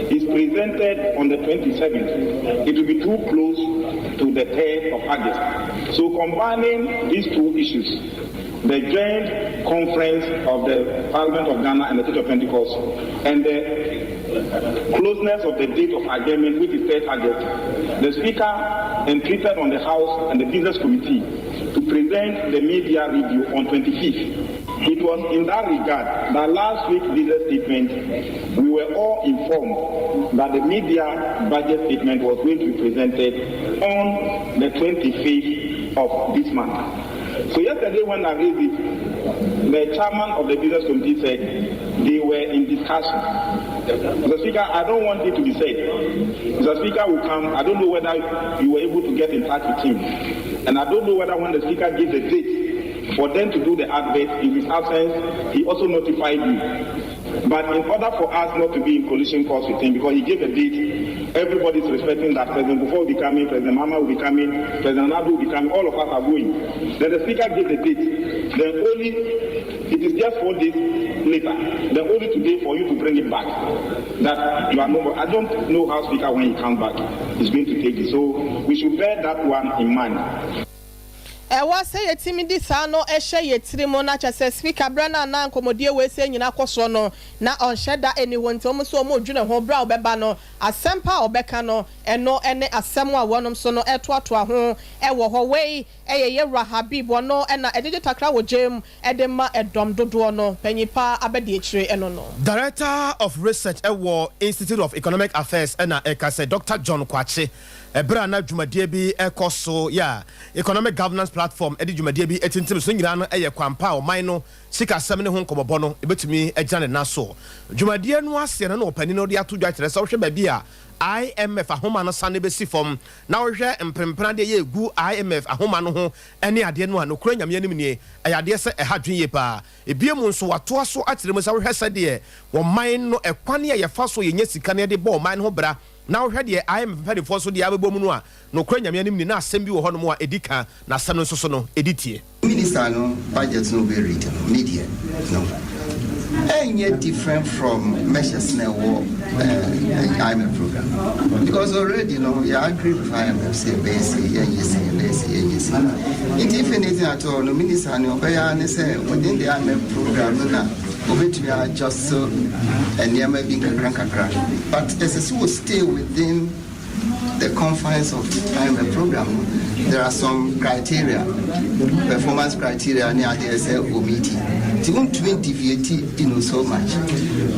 is presented on the 27th, it will be too close to the 3rd of August. So combining these two issues, the joint conference of the Parliament of Ghana and the Church of Pentecost, and the closeness of the date of adjournment, which is 3rd August, the Speaker entreated on the House and the Business Committee to present the mid-year review on 25th. It was in that regard that last week's business statement, we were all informed that the mid-year budget statement was going to be presented on the 25th of this month. So yesterday when I raised it, the chairman of the business committee said they were in discussion. Mr. Speaker, I don't want it to be said. Mr. Speaker will come. I don't know whether you were able to get in touch with him. And I don't know whether when the Speaker gives the date for them to do the advert, in his absence, he also notified you. But in order for us not to be in collision course with him, because he gave a date, everybody is respecting that. President Kufuor will be coming, President Mahama will be coming, President Nadu will be coming, all of us are going. Then the Speaker gave the date. Then only, it is just 4 days later, then only today for you to bring it back. That you are no more. I don't know how Speaker, when he comes back, is going to take it. So we should bear that one in mind. Ɛwɔ sɛ yɛtumi di saa no ɛhyɛ yɛ tiri mu na kyɛ sɛ Speaker berɛ no anaa nkɔmmɔdie wei sɛ nyina kɔ soɔ no na ɔnhyɛ da ɛni hɔ, nti wɔn nso wɔn redwene ho berɛ a ɔbɛba no, asɛm pa a ɔbɛka no, ɛno ɛne asɛm a wɔnom so no ɛtoatoa ho ɛwɔ hɔ. Wei ɛyɛ yɛwura Habib, ɔno ɛna ɛgyegye takra wɔ gyem ɛde ma ɛdɔm dodoɔ no panyin pa abɛdi akyire ɛno no. Director of Research ɛwɔ Institute of Economic Affairs ɛna ɛka sɛ Dr John Kwakye, ɛberɛ a na dwumadie bi ɛkɔ so yɛ a Economic Governance Platform ɛde dwumadie bi ɛtintim so nyinaa no, ɛyɛ kwampa a ɔman no sikasɛm ne ho nkɔmmɔbɔ no ɛbɛtumi agyina ne na so. Dwumadie no aseɛ no na ɔpanin no de ato dwa kyerɛ sɛ wohwɛ baabi a IMF ahoma no sane bɛsi fam na wohwɛ mprempren adeɛ yɛ egu IMF ahoma no ho ne adeɛ no a, nokora Nyame anim nie, ɛyɛ adeɛ sɛ ɛha dwen yie paa. Ebie mu nso watoa so akyerɛ mu sɛ wohwɛ sɛdeɛ wɔman no ɛkwan a yɛfa so yɛnya sika no yɛde bɔ ɔman no ho bra na wohwɛ deɛ IMF mpanimfoɔ so deɛ abɛbɔ mu no a, nokora Nyame anim ni na asɛm bi wɔ hɔnom a ɛdi ka na asɛm no nso so no ɛdi tie. Minister no budget no bɛ read no mid-year no ɛnyɛ different from measures na ɛwɔ IMF program, because already no yɛ agree with IMF sɛ ɛbɛyɛ sɛ yɛnyɛ sɛ yɛbɛyɛ sɛ yɛnyɛ sɛ. Nti if anything at all no, minister no ɔbɛyɛ ne sɛ within the IMF program no na obetumi adjust nneɛma bi nkakra nkakra, but ɛsɛ sɛ wɔ stay within the confines of IMF program. There are some criteria, performance criteria ne adeɛ sɛ o meet, nti wontumi deviate so much.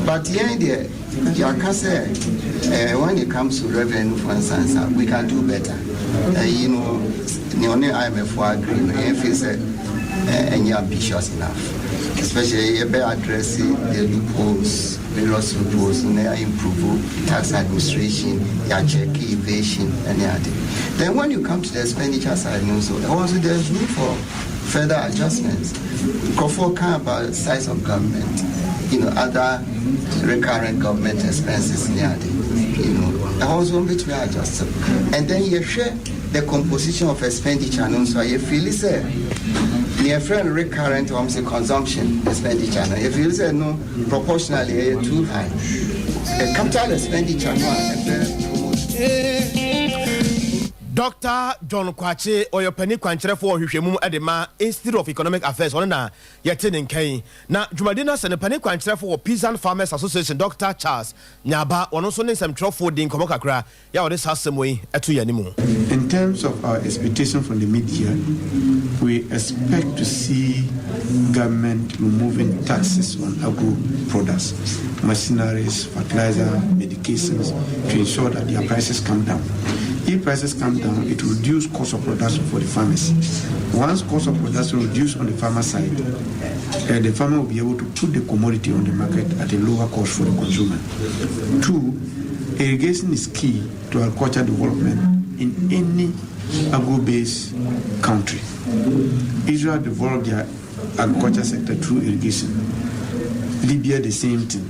But yɛn deɛ yɛaka sɛ when it comes to revenue, for instance, we can do better. Ne ɔne IMF agree no, yɛn feel sɛ ɛnyɛ ambitious enough, especially yɛbɛ address the loopholes, various loopholes, na improve tax administration, yɛacheck evasion ɛne ade. Then when you come to the expenditure side no so, also there's room for further adjustments. Nkurɔfoɔ ka about size of government, other recurrent government expenses ne ade, ɛhɔ nso wɔbɛtumi adjust. And then yɛhwɛ the composition of expenditure no nso a, yɛfeel sɛ nea yɛfrɛ no recurrent, wɔm sɛ consumption expenditure no, yɛfeel sɛ no proportionally ɛyɛ too high. Capital expenditure no a ɛbɛ promote. Dr John Kwakye, ɔyɛ panin kwankyerɛfoɔ ɔhwehwɛmu de ma Institute of Economic Affairs, ɔno na yɛte ne nkan. Na dwumadi no asɛ ne panin kwankyerɛfoɔ wɔ Peasant Farmers Association, Dr Charles Nyaba, ɔno nso ne nsɛmtwerɛfoɔ di nkɔmmɔ kakra yɛ a ɔde saa asɛm yi ɛto yɛn anim. In terms of our expectation from the mid-year, we expect to see government removing taxes on agro products, machineries, fertilizer, medications, to ensure that their prices come down. If prices come down, it will reduce cost of production for the farmers. Once cost of production reduce on the farmer side, the farmer will be able to put the commodity on the market at a lower cost for the consumer. Two, irrigation is key to agriculture development in any agro-based country. Israel developed their agriculture sector through irrigation. Libya, the same thing.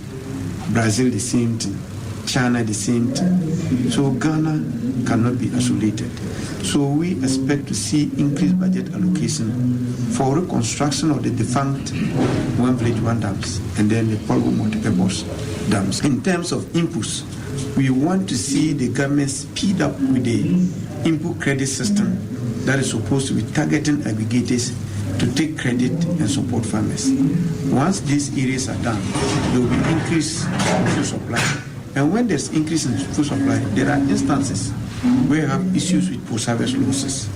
Brazil, the same thing. China, the same thing. So Ghana cannot be isolated. So we expect to see increased budget allocation for reconstruction of the defunct One Village, One Dams and then the Pwalugu multipurpose dams. In terms of inputs, we want to see the government speed up with the input credit system that is supposed to be targeting aggregators to take credit and support farmers. Once these areas are done, there will be increase in food supply. And when there's increase in food supply, there are instances where you have issues with post-harvest losses.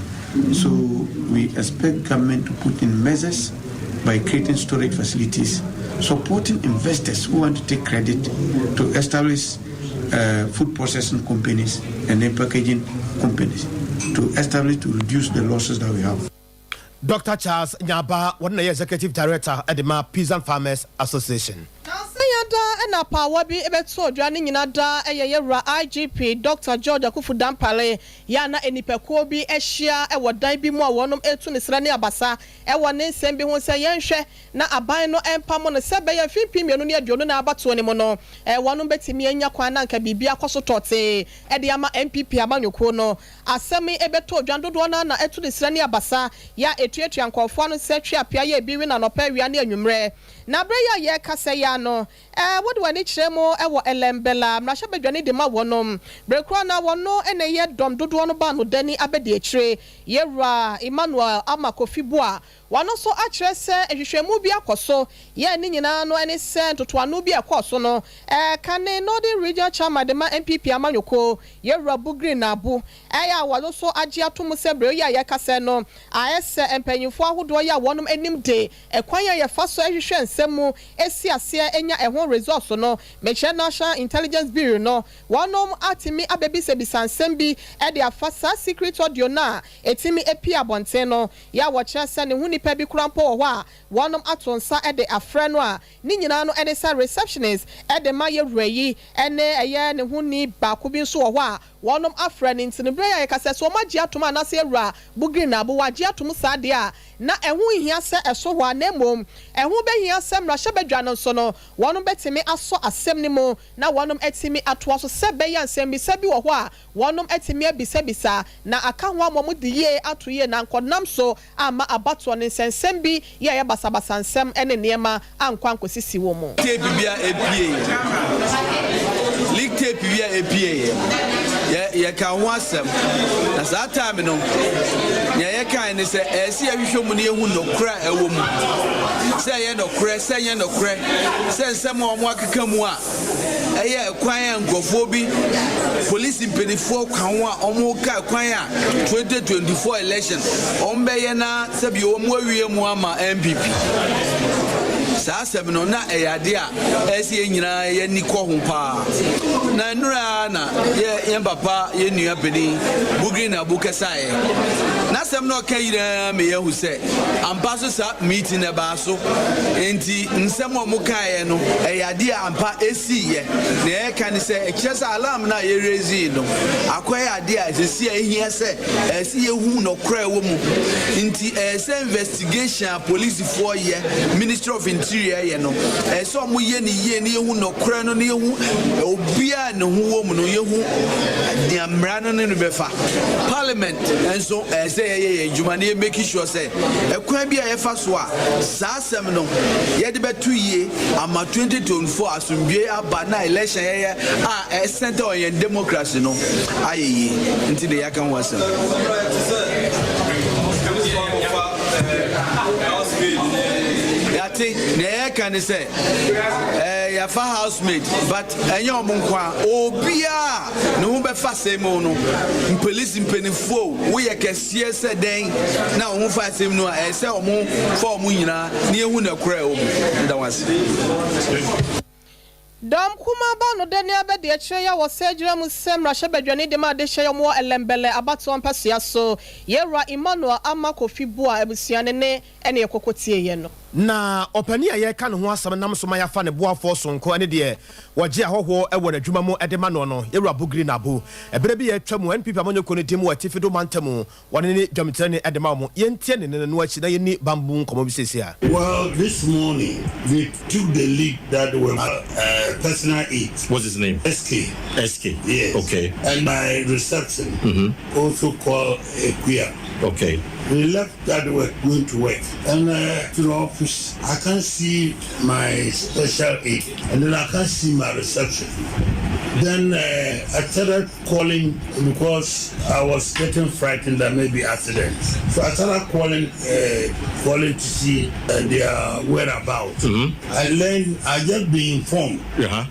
So we expect government to put in measures by creating storage facilities, supporting investors who want to take credit to establish food processing companies and then packaging companies to establish to reduce the losses that we have. Dr. Charles Nyaba, wɔn na yɛ executive director de ma Peasant Farmers Association. Nansa da ɛna apaawa bi bɛto odwa ne nyina da ɛyɛ yɛwura IGP Dr. George Akuffo Dampare yɛ na nipakuo bi ahyia ɛwɔ dan bi mu a wɔnom etu ne srɛ ne abasa ɛwɔ ne nsɛm bi ho sɛ yɛnhwɛ na aban no ɛmpam no sɛ bɛyɛ mfimfini 220 na abatoɔ ne mu no wɔnom bɛtumi anya kwan na nka biribi akɔ so tɔtee ɛde ama NPP amanyɔkuo no. Asɛm yi ɛbɛtɔ odwa dodoɔ no na ɛtu ne srɛ ne abasa yɛ a etuatua nkɔɔfoɔ no sɛ twe apea yɛ ebi wi na nɔpɛ awia ne anwummerɛ. Na abere yi a yɛrekasa yi ano wode w'ani kyerɛ mu ɛwɔ Ellembelle mmarahyɛbadwani de ma wɔnom berekura na wɔno ɛna ɛyɛ dɔm dodoɔ no ba no dani abɛdi akyire, yɛwura Emmanuel Ama Kofi Boa, wɔn nso akyerɛ sɛ nhwehwɛmu bi akɔ so yɛn ne nyinaa no ɛne sɛ ntotoano bi ɛkɔɔ so no kane Northern Region chairman de ma NPP amanyɔkuo, yɛwura Bugri Naabu, ɛyɛ a wɔn nso agye ato mu sɛ bere yi a yɛkasa no ayɛ sɛ mpanyinfoɔ ahodoɔ yi a wɔn anim de ɛkwan a yɛfa so ɛhwehwɛ nsɛm mu esi aseɛ enya ɛho results no, mekyerɛ National Intelligence Bureau no, wɔnom atumi abɛbisabisa nsɛm bi ɛde afa saa secret audio no a ɛtumi epi abɔnten no yɛ a wɔkyerɛ sɛ ne ho nipa bi kura mpo wɔ hɔ a wɔnom ato nsa ɛde afrɛ no a ne nyinaa no ɛne sɛ receptionist ɛde ma yɛwura yi ɛne ɛyɛ ne ho ni baako bi nso wɔ hɔ a wɔnom afrɛ no. Nti no bere a yɛkasa sɛ wɔn agye atom anaasɛ yɛwura Bugri Naabu wagye atom saa deɛ a, na ɛho nhia sɛ ɛso hɔ a, na mmom ɛho bɛhia sɛ mmarahyɛbadwa no nso no wɔnom bɛtumi asɔ asɛm no mu na wɔnom atumi atoa so sɛ bɛyɛ nsɛmbisa bi wɔ hɔ a wɔnom atumi abisabisa na aka ho ama wɔn de yie ato yie na nkɔnam so ama abatoɔ ne nsɛnsɛm bi yɛ ɛyɛ basabasa nsɛm ne nneɛma ankɔ ankɔsisi wɔ mu. Tape bi a epie, leak tape bi a epie yɛ, yɛka ho asɛm na saa time no nea yɛkae ne sɛ ɛsɛ yɛhwehwɛ mu na yɛhu nɔkorɛ a ɛwɔ mu, sɛ ɛyɛ nɔkorɛ, sɛ ɛnyɛ nɔkorɛ, sɛ nsɛm a wɔn akeka mu a ɛyɛ ɛkwan a nkurɔfoɔ bi, polisi mpanimfoɔ ka ho a wɔn ka kwan a 2024 election wɔn bɛyɛ na sɛbi wɔn awie mu ama NPP. Saa asɛm no na ɛyɛ adeɛ a ɛsɛ yɛn nyinaa yɛni kɔ ho paa. Na nnura na yɛ yɛn papa, yɛn nua panin Bugri Naabu kɛsaeɛ n'asɛm na ɔka nyinaa ma yɛhu sɛ ampa so saa meeting na ɛbaa so. Nti nsɛm a wɔn kaeɛ no ɛyɛ adeɛ a ampa esiiɛ. Na yɛka ne sɛ ɛkyerɛ sɛ alarm no a yɛrezi no akɔyɛ adeɛ a ɛsisi a ehia sɛ ɛsɛ yɛhu nɔkorɛ ɛwɔ mu. Nti ɛyɛ sɛ investigation a polisifoɔ yɛ, Ministry of Interior yɛ no, ɛyɛ sɛ wɔn yɛ ne yie ne yɛhu nɔkorɛ no ne yɛhu obiara ne ho wɔ mu no, yɛhu nea mmara no ne no bɛfa. Parliament nso ɛyɛ sɛ yɛyɛ yɛn adwuma ne yɛ make sure sɛ ɛkwan bi a yɛfa so a saa asɛm no yɛde bɛto yie ama 2024 asomdwe aba na election yɛyɛ a ɛcenter on yɛn democracy no ayɛ yie. Nti de yɛaka ho asɛm yɛate. Nea yɛka ne sɛ yɛfa housemaid, but ɛnyɛ ɔmo nko a, obiaa ne ho bɛfa asɛm mu no, mpolisi mpanimfoɔ, woyɛ kɛseɛ sɛ dɛn na wo ho fa asɛm no a, ɛyɛ sɛ ɔmo fa ɔmo nyinaa ne yɛhu na ɛkorɛ ɛwɔ mu. Nda wo ase. Dɔm kuma ba no dani abɛdi akyerɛ yɛ wɔ sɛ gyina mu sɛ mmarahyɛbadwani de ma adehyɛ yɛ wɔ Ellembelle abatoɔ mpasua so, yɛwura Emmanuel Ama Kofi Boa abusua ne ɛne ɛkɔkɔ tie yɛ no. Na ɔpanin a yɛreka ne ho asɛm nam so ma yɛafa ne boafoɔ sononko ne deɛ wɔgye ahɔhoɔ wɔ n'adwuma mu de ma noɔ no, Yɛwura Bugri Naabu. Ɛberɛ bi a atwa mu, NPP amanyɔkuo no din mu wɔ Atifi Do mantam mu, wɔne ne dwamtirani de ma wɔn. Yɛntie ne nne no akyi na yɛnni bambɔ mu nkɔmmɔ bi seesei ara. Well, this morning they took the lead that they were personal aide. What's his name? SK. SK. Yes. Okay. And my reception also called Ekuya. Okay. We left that they were going to work. And to the office, I can't see my special aide. And then I can't see my reception. Then I started calling because I was getting frightened that maybe accident. So I started calling to see their whereabouts. I learned, I just been informed.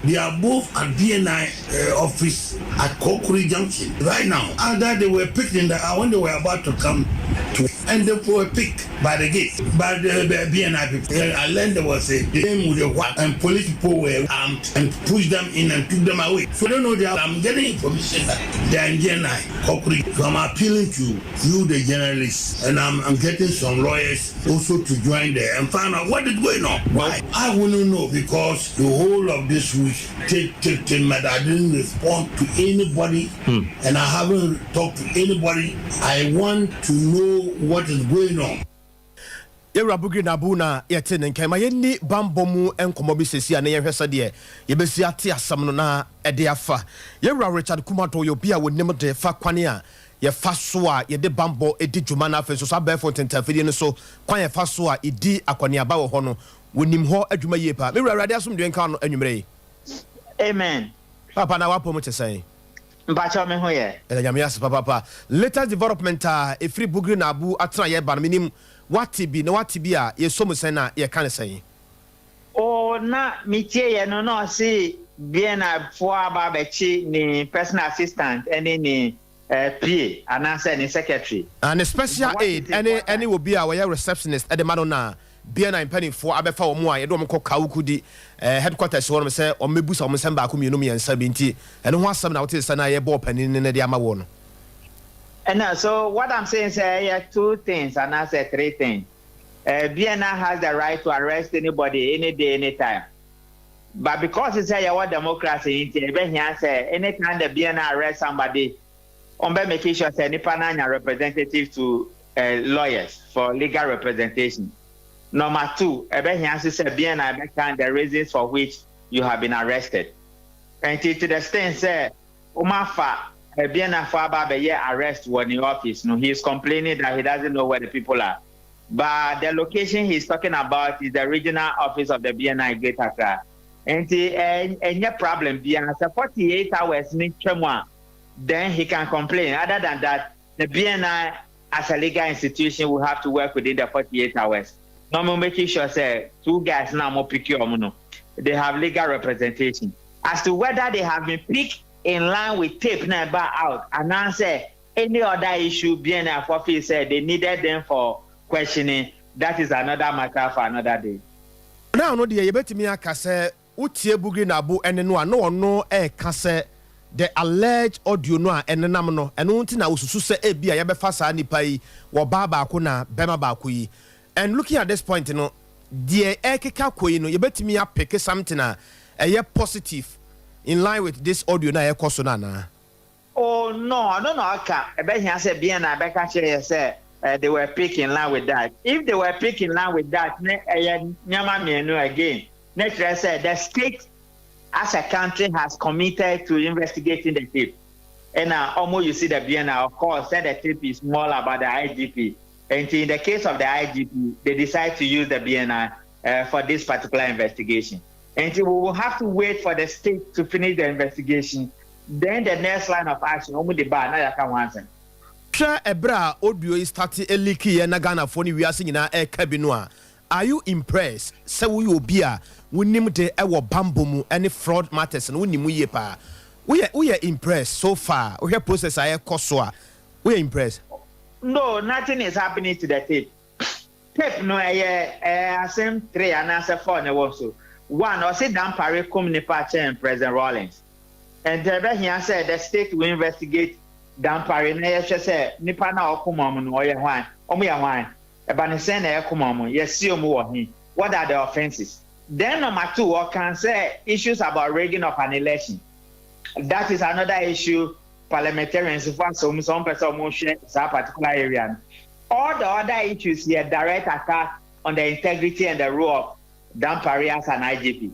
They are both at BNI office at Kokuri Junction right now. And that they were picked in the when they were about to come to, and they were picked by the gate by the BNI people. And I learned there was a game with a white and police people were armed and pushed them in and took them away. So I don't know. They are, I'm getting information that they are in BNI Kokuri. So I'm appealing to you, the journalists, and I'm getting some lawyers also to join there and find out what is going on. Why? I wouldn't know because the whole of this week, take, take, take, matter. I didn't respond to anybody, and I haven't talked to anybody. I want to know what is going on. Yɛwura Bugri Naabu na yɛte ne nkan ma yɛnni bambɔ mu nkɔmmɔ bi sɛsi a na yɛhwɛ sɛdeɛ yɛbɛsi ate asɛm no na ɛde afa. Yɛwura Richard Kumato yɛ obi a wɔnim de fa kwane a yɛfa so a yɛde bambɔ di dwuma no, afei nso so abɛɛfo ntentafidie no so kwan yɛfa so a ɛdi akɔneaba wɔ hɔ no, wɔnim hɔ adwuma yie paa. Mewura, Awurade asomdwe nka no anwummerɛ yi. Amen. Papa, na wapɔ mu te sɛn? Mpakyɛw, me ho yɛ. Ɛda Nyame ase papapa. Latest development a ɛfiri Bugri Naabu atena yɛba no, menim wate bi na wate bi a yɛsɔ mu sɛn na yɛka ne sɛn? O, na metie yɛ no na ɔse BNI foɔ aba abɛkye ne personal assistant ɛne ne PA anaasɛ ne secretary. Ne special aide ɛne obi a wɔyɛ receptionist ɛde ma no na BNI mpanimfoɔ abɛfa wɔn a yɛde wɔn kɔ Kawukudi headquarters hɔ nom sɛ wɔn mɛbusa wɔn nsɛm baako, mmienu, mmiɛnsa bi. Nti ɛno ho asɛm na wote sɛ na yɛbɔ ɔpanin ne de ama wɔ no. Ɛna so what I'm saying sɛ ɛyɛ two things anaasɛ three things. BNI has the right to arrest anybody, any day, anytime. But because it's a yɛwɔ democracy nti, ɛbɛhia sɛ anytime the BNI arrest somebody, wɔn bɛ make sure sɛ nipa no anya representative to lawyers for legal representation. Number two, ɛbɛhia nso sɛ BNI bɛka the reasons for which you have been arrested. Nti to the extent sɛ wɔn afa BNI fo aba abɛyɛ arrest wɔ ne office no, he is complaining that he doesn't know where the people are. But the location he's talking about is the regional office of the BNI Greater Accra. Nti ɛnyɛ problem biara sɛ 48 hours ni twɛ mu a, then he can complain. Other than that, the BNI as a legal institution will have to work within the 48 hours. No more making sure sɛ two guys now more pick you no, they have legal representation. As to whether they have been picked in line with tape na ɛba out anaasɛ any other issue BNI for feel sɛ they needed them for questioning, that is another matter for another day. Now no deɛ, yɛbɛtumi aka sɛ wotie Bugri Naabu ɛne no a na ɔno ɛɛka sɛ the alleged audio no a ɛnenam no, ɛno nti na osusu sɛ ebi a yɛbɛfa saa nipa yi wɔ baa baako na bɛrima baako yi. And looking at this point no, deɛ ɛkeka kɔ yi no, yɛbɛtumi apick something a ɛyɛ positive in line with this audio na ɛkɔ so no anaa? Oh no, ɔno na ɔka ɛbɛhia sɛ bia na ɛbɛka kyerɛ yɛ sɛ they were picked in line with that. If they were picked in line with that, ne ɛyɛ nneɛma mmienu again. Ne kyerɛ sɛ the state as a country has committed to investigating the tape. And almost you see the BNI, of course, said the tape is more about the IGP. And in the case of the IGP, they decide to use the BNI for this particular investigation. And we will have to wait for the state to finish the investigation. Then the next line of action, ɔmo de ba, na yɛaka one thing. Hwɛ, ɛberɛ a audio yi start leak yɛ na Ghanafoɔ ne wiase nyinaa ɛreka bi no a, are you impressed sɛ woyɛ obi a wonim de ɛwɔ bambɔ mu ɛne fraud matters no, wonim yie paa, woyɛ impressed so far? Wohwɛ process a ɛkɔ so a, woyɛ impressed? No, nothing is happening to the tape. Tape no ɛyɛ asɛm three anaasɛ four na ɛwɔ so. One, ɔsi Dampare kum nipa kyɛn President Rawlings. And ɛbɛhia sɛ the state will investigate Dampare na yɛhwɛ sɛ nipa na ɔkum ɔmo no ɔyɛ hwan, ɔmo yɛ hwan, ɛba ne sɛn na ɛkum ɔmo, yɛsi ɔmo wɔ he. What are the offences? Then number two, ɔka sɛ issues about rigging of an election. That is another issue parliamentarians fo asɔ mu sɛ wɔn pɛ sɛ wɔn hwɛ saa particular area no. All the other issues yɛ direct attack on the integrity and the role of Dampare as an IGP.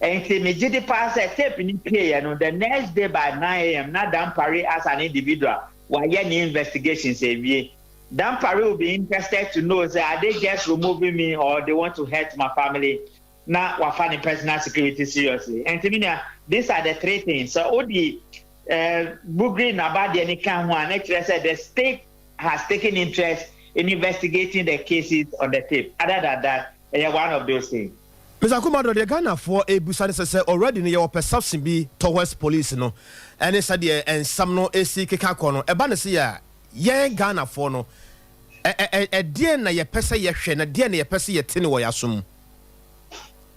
Nti megye di paa sɛ tape ni pie yɛ no, the next day by 9 a.m. na Dampare as an individual wayɛ ne investigations ewie. Dampare will be interested to know sɛ are they just removing me or they want to hurt my family, na wafa ne personal security seriously. Nti mi nua, these are the three things. So o di Bugri Naba deɛ ne ka ho a, ne kyerɛ sɛ the state has taken interest in investigating the cases on the tape. Other than that, ɛyɛ one of those things. Mr Kumado, deɛ Ghanafoɔ ebusa ne sɛ already no yɛwɔ perception bi towards police no ɛne sɛdeɛ nsɛm no esi keka kɔ no. Ɛba ne se yɛ a yɛn Ghanafoɔ no, ɛdeɛn na yɛpɛ sɛ yɛhwɛ na deɛn na yɛpɛ sɛ yɛte ne wɔ yɛasom?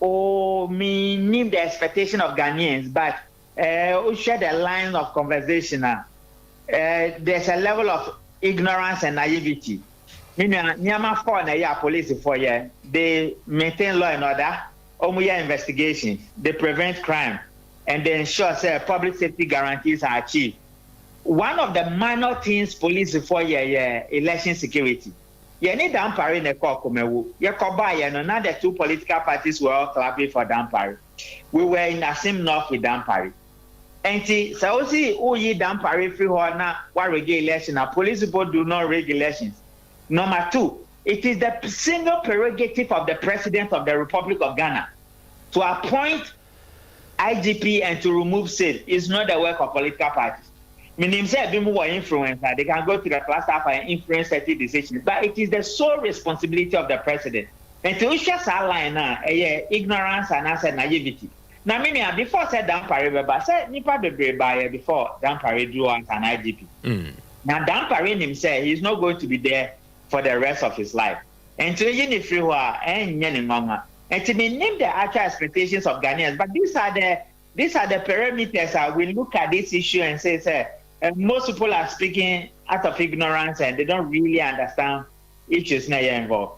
Oh, me need the expectation of Ghanaians, but share the line of conversation. There's a level of ignorance and naivety. Nneɛma four na ɛyɛ a police for yɛ: they maintain law and order, wɔn yɛ investigations, they prevent crime, and they ensure sɛ public safety guarantees are achieved. One of the minor things police for yɛ election security. Yɛne Dampare na ɛkɔ Kumawu. Yɛkɔ baayɛ no, na the two political parties were all clapping for Dampare. We were in Assin North with Dampare. Nti sɛ wosi woyi Dampare firi hɔ na wa rig election na police people do not rig elections. Number two, it is the single prerogative of the President of the Republic of Ghana to appoint IGP and to remove same. It's not the work of political parties. Meaning sɛ ebi mu wɔ influencer, they can go to the cluster and influence certain decisions, but it is the sole responsibility of the president. Nti wohwɛ saa line na ɛyɛ ignorance anaasɛ naivety. Na me nua, before sɛ Dampare bɛba, sɛ nipa bebree baayɛ before Dampare duru as an IGP. Na Dampare nim sɛ he is not going to be there for the rest of his life. Nti oyi ne firi hɔ a, ɛnyɛ ne nwanwa. Nti me nim the actual expectations of Ghanaians, but these are the parameters that we look at this issue and say most people are speaking out of ignorance and they don't really understand issues na yɛ involved.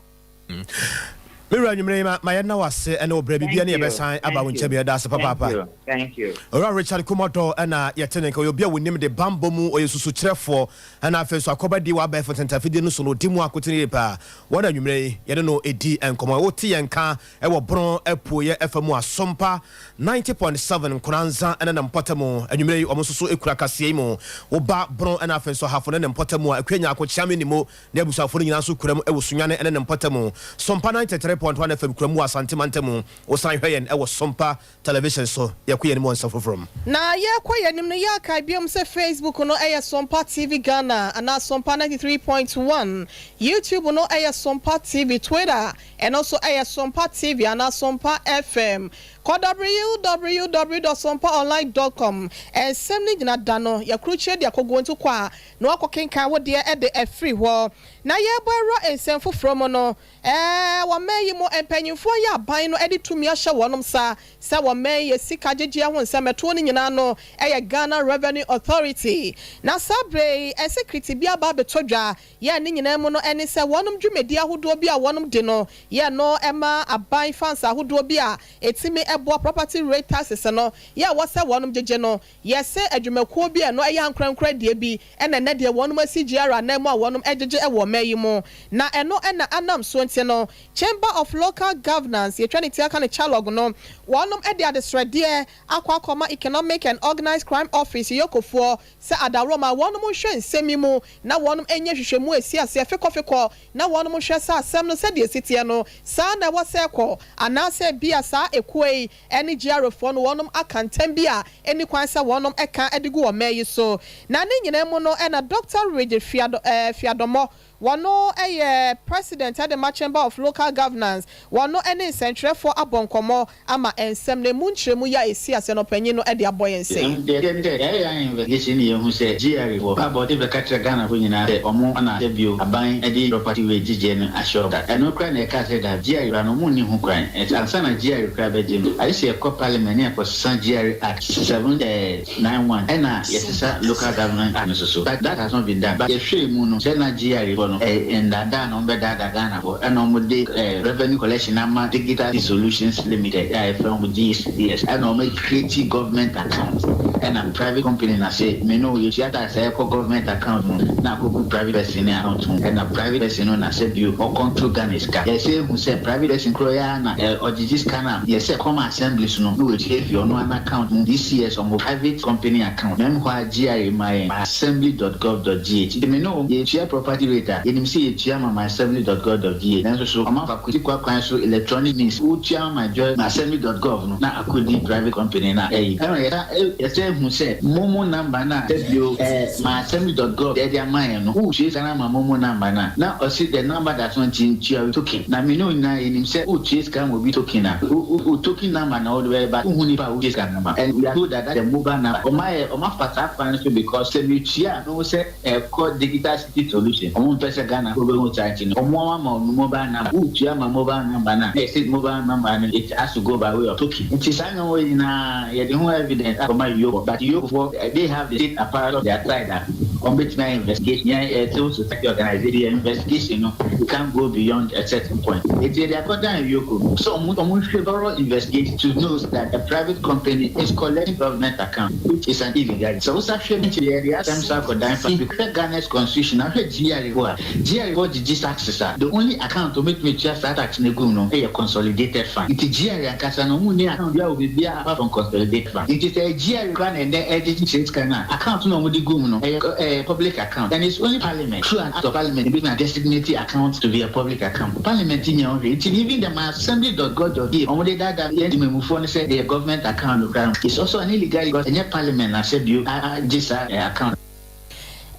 Mewura, anwummerɛ yi ma yɛnna wase ɛne wɔbrɛ biribia ne yɛbɛsan aba wo nkyɛn bi. Yɛda ase papaapa. Thank you. Owura Richard Kumɔdɔ ɛna yɛte ne nka. Ɔyɛ obi a wɔnim de bambɔ mu, ɔyɛ susukyerɛfoɔ, ɛna afei so akɔba di wɔ abɛɛfo ntɛntafidie no so no ɔdi mu akotene yie paa. Wɔn anwummerɛ yi yɛne no ɛdi nkɔmmɔ. Wote yɛn ka ɛwɔ Bono Apuoyɛ ɛfa mu, Asompa 90.7 Nkoranza ɛne ne mpɔta mu. Anwummerɛ yi ɔmo nso so ɛkura kaseɛ yi mu. Woba Bono ɛna afei nso Ahafo ne ne mpɔta mu a, Akua Nyaako Kyeame ne mu ne abusuafoɔ no nyinaa nso kura mu ɛwɔ Sunyane ɛne ne mpɔta mu. Sompa 93.1 FM kura mu wɔ Asante mantam. Wosan hwɛ yɛn ɛwɔ Sompa Television so. Yɛkɔ yɛn mu wɔ nsa foforɔ mu. Na yɛkɔ yɛn anim no, yɛaka biom sɛ Facebook no ɛyɛ Sompa TV Ghana anaa Sompa 93.1, YouTube no ɛyɛ Sompa TV, Twitter ɛno nso ɛyɛ Sompa TV anaa Sompa FM. Kɔ www.sompaonline.com. Ɛnsɛm no nyina da no yɛkurukyerɛ de akɔguo nto kɔ a na wakɔ kenkan wo deɛ ɛde ɛfiri hɔ. Na yɛbɔ ɛwɔ nsɛm foforɔ mu no, wɔn yi mu mpanyinfoɔ yi, aban no de tumi ahyɛ wɔn nsa sɛ wɔn yɛ sika gyegyeɛ ho nsɛm ɛtoɔ no nyinaa no ɛyɛ Ghana Revenue Authority. Na saa bere yi ɛsɛ bi aba abɛtɔ dwa yɛ ne nyinaa mu no ɛne sɛ wɔn dwumadi ahodoɔ bi a wɔn di no yɛ no ɛma aban fans ahodoɔ bi a etimi ɛboa property rate taxes no yɛ a wɔsɛ wɔn gyegye no. Yɛsɛ adwumakuo bi a ɛno ɛyɛ ankorankora deɛ bi ɛna ɛnɛ deɛ wɔn asi GRA anan mu a wɔn gyegye ɛwɔ ɔman yi mu. Na ɛno ɛna anam so nti no, Chamber of Local Governance, yɛtwa ne ti aka ne Chalog no, wɔn de adesrɛdeɛ akɔ akɔma Economic and Organised Crime Office yokofoɔ sɛ adaworoma wɔn nhwɛ nsɛm yi mu na wɔn nyɛ hwehwɛmu esi aseɛ fikɔfikɔ na wɔn hwɛ sɛ asɛm no sɛdeɛ esi teɛ no saa na ɛwɔ sɛ ɛkɔ, anaasɛ bi a saa ekuo yi ɛne GRA foɔ no wɔn aka ntɛm bi a ɛni kwan sɛ wɔn ɛka ɛde gu wɔn yi so. Na ne nyinaa mu no, ɛna Dr Reggie Fiado Fiadomɔ, wɔn yɛ president ɛde ma Chamber of Local Governance, wɔn ne nsɛntwerɛfoɔ abɔ nkɔmɔ ama nsɛm na emu nkyerɛmu yi a esi ase no, panyin no de abɔ yɛn nsɛm. Deɛ deɛ sɛ yɛayɛ investigation ne yɛhu sɛ GRA wɔ baabɔ bɛka kyerɛ Ghanafoɔ nyinaa sɛ ɔmo ana sɛ bio aban de property rate gyegyeɛ no ahyɛ ɔda. Ɛno kora na ɛka sɛ da GRA kora no, ɔmo nni ho kwan. Ansa na GRA kora bɛgye no, agye sɛ yɛkɔ parliament ne yɛkɔsesa GRA Act 791 ɛna yɛsesa Local Government Act no so. But that has not been done. But yɛhwɛ mu no sɛ na GRA foɔ no no ɛyɛ ndaadaa na ɔmo bɛdaadaa Ghanafoɔ ɛna ɔmo de revenue collection ama Digital Solutions Limited a yɛfrɛ ɔmo DCS, ɛna ɔmo create government account ɛna private company na se me no yɛtua tax a ɛkɔ government account mu na akɔgu private person ne account mu, ɛna private person no na sɛ bio ɔcontrol Ghana sika. Yɛsɛ ehu sɛ private person korɔ yɛ ara na ɔgyegye sika no a yɛsɛ kɔma assemblies no na wɔtua afi ɔno ara n'account mu, DCS ɔmo private company account na ɛmu hɔ a GRA ma yɛn myassembly dot gov dot gh. Nti me ne wo yɛtua property rate a yɛnim sɛ yɛtua ma myassembly dot gov dot gh, nanso so ɔmo afa kwati kwan so electronic means wotua ma myassembly dot gov no na akɔdi private company na ɛyi. Ɛna yɛsɛ ehu sɛ momo number na sɛ bio myassembly dot gov yɛde ama yɛn no, wotua sika no ama momo number na ɔsi the number does not ntua token, na me ne wo nyinaa yɛnim sɛ wotua sika ma obi token a wo token number na wɔde bɛba wohu nipa a wotua sika number, and we are told that that's the mobile number. Ɔmo ayɛ ɔmo afa saa kwan no so because sɛ metua no sɛ ɛkɔ Digital City Solution, ɔmo mpɛ sɛ Ghana fo bɛhu saa, nti no ɔmo ama ɔmo mobile number, wotua ma mobile number na yɛsɛ mobile number no, it has to go by way of token. Nti saa nneɛma wɔ nyinaa yɛde ho evidence akɔma EOCO, but EOCO fo, they have the state apparatus on their side a ɔmo bɛtumi ayɛ investigation. Yɛn civil society organization, yɛ investigation no, we can't go beyond a certain point. Eti yɛde akɔdan EOCO so ɔmo hwɛ thorough investigation to know that a private company is collecting government account, which is an illegal. Sɛ wosa hwɛ ne nkyɛn, yɛde asɛm so akɔdan fa hwɛ Ghana's constitution, ahwɛ GRA hɔ a GRA hɔ gyegye taxes a, the only account ometumi tua saa tax no gu mu no ɛyɛ consolidated fund. Nti GRA ankasa no, ɔmo ni account bi a wɔ biribiara apart from consolidated fund. Nti sɛ GRA kora na ɛnɛ ɛgyegye kyerɛ sika no a, account na ɔmo de gu mu no ɛyɛ public account, and it's only parliament through an act of parliament ebi na designate account to be a public account. Parliament nyɛ ɔhwɛ. Nti even the myassembly.gov.gh ɔmo de dada yɛn tìmɛmufoɔ no sɛ ɛyɛ government account no kora, it's also an illegal because ɛnyɛ parliament na sɛ bio agye saa account.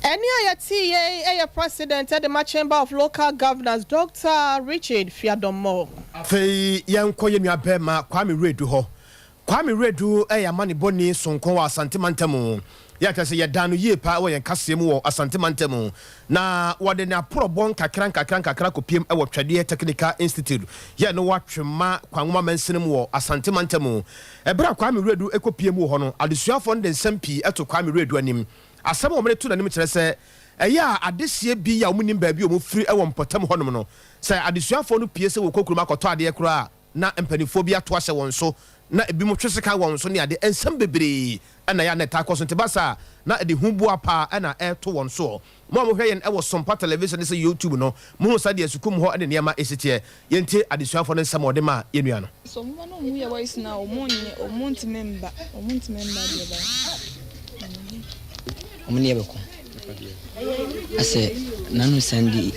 Ɛne a yɛte yei ɛyɛ president ɛde ma Chamber of Local Governance, Dr Richard Fiadommo. Afei yɛnkɔ yɛ nua bɛrima Kwame Redu hɔ. Kwame Redu ɛyɛ amanebɔni sonko wɔ Asante mantam. Yɛkyɛ sɛ yɛda no yie paa wɔ yɛn kaseɛ mu wɔ Asante mantam, na wɔde ne aporɔbɔ nkakra nkakra nkakra kɔpiem ɛwɔ Twɛdeɛ Technical Institute yɛ no watwema Kwanwoma mansini mu wɔ Asante mantam. Ɛberɛ a Kwame Redu ɛkɔpiem wɔ hɔ no, adesuafoɔ no de nsɛm pii ɛto Kwame Redu anim. Asɛm a wɔde to n'anim kyerɛ sɛ ɛyɛ a adehyɛ bi a wɔn nim baabi a wɔn firi ɛwɔ mpɔtam hɔnom no, sɛ adesuafoɔ no pie sɛ wɔkɔ kurom akɔtɔ adeɛ koraa na mpanimfoɔ bi ato ahyɛ wɔn so na ebi mo twe sika wɔn so ne ade nsɛm bebree ɛna yɛ ana ɛta akɔ so. Nti basa na ɛde hu boa paa ɛna ɛto wɔn soɔ. Mo a mohwɛ yɛn ɛwɔ Sompa Television ne sɛ YouTube no, mohu sa deɛ sukuu mu hɔ ɛne nneɛma ɛsi teɛ. Yɛntie adesuafoɔ no nsɛm a ɔde ma yɛn nua no. So ɔmo no ɔmo yɛ voice na ɔmo nyɛ, ɔmo ntumi mba, ɔmo ntumi mba deɛ ba. Ɔmo ne yɛbɛkɔ asɛ nanu Sunday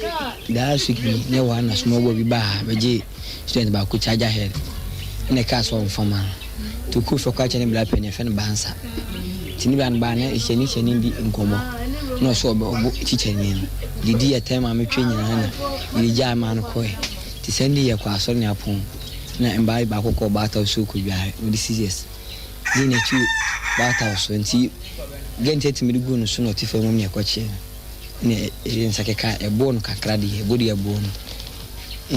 last week bi ne wɔ ha na small boy bi baa ha bɛgye student baako charger head, ɛna ɛkaa sɛ ɔmfa ma no, nti okuu fɛ kɔ akyɛ ne bla pɛ ne yɛfrɛ no Bansa, nti ne bla no baa na ɛhyɛni hyɛni di nkɔmmɔ na ɔsɛ ɔbɛ ɔbo tikyani no didi yɛ tɛn maame twe nyinaa na yɛde gyaa maa no kɔɛ. Nti Sunday yɛkɔ asɔre ne apɔn na mbaa baako kɔ baata so kɔ dware, ɔde scissors di n'akyi baata so, nti gɛnti atumi de gu no so na ɔte fam ne ɛkɔkyeɛ no na ɛde nsa keka ɛbɔɔ no kakra deɛ ɛbɔ deɛ ɛbɔɔ no.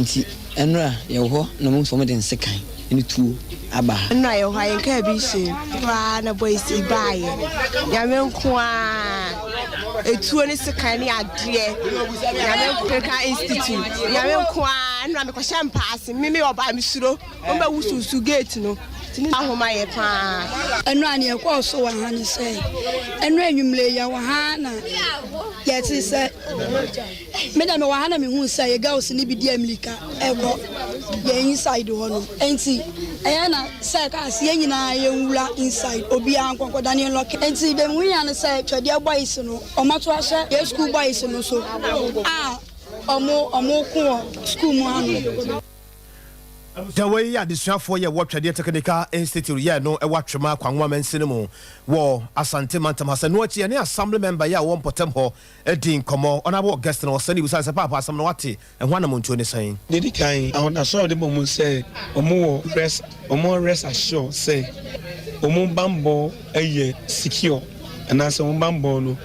Nti ɛnora yɛwɔ hɔ na ɔmo nso ɔmo de nsekan ne tuo aba ha. Nnora yɛwɔ hɔ a yɛnkaa bi hyɛ koraa na boys yi baayɛ, Nyame nko a etuo ne sekan ne adeɛ, Nyame nko institute, Nyame nko a nnora mekɔhyɛ mpaase meme ɔbaa mesuro wɔn bɛ wusuusu gate no nti ne ahoma yɛ paa. Ɛno a neɛ ɛkɔɔ so wɔ ha ne sɛ ɛno anwummerɛ yɛwɔ ha na yɛte sɛ meda mewɔ ha na mehu sɛ yɛ girls ne bi di amirika ɛkɔ yɛn inside hɔ no. Enti ɛyɛ na sɛ kaa sɛ yɛn nyinaa yɛnwura inside, obiara nkɔnkɔda ne yɛn lock. Enti deɛ mehu ya ne sɛ Twɛdeɛ boys no ɔmato ahyɛ yɛ school boys no so a ɔmo ko wɔ school mu ano. Sɛ wei yɛ adesuafoɔ yɛ wɔ Twɛdeɛ Technical Institute yɛ no ɛwɔ Atwema Kwanwoma mansini mu wɔ Asante mantam ha. Sɛ no akyi yɛne assembly member yɛ a wɔ mpɔtam hɔ adi nkɔmmɔ, Honourable Augustine ɔsɛne bisa sɛ paapa asɛm no wate ɛho anamontuo ne sɛn? Dedi kan, ahodaso a wɔde bɔ mu sɛ ɔmo wɔ rest, ɔmo rest assure sɛ ɔmo bambɔ yɛ secure anaasɛ ɔmo bambɔ no,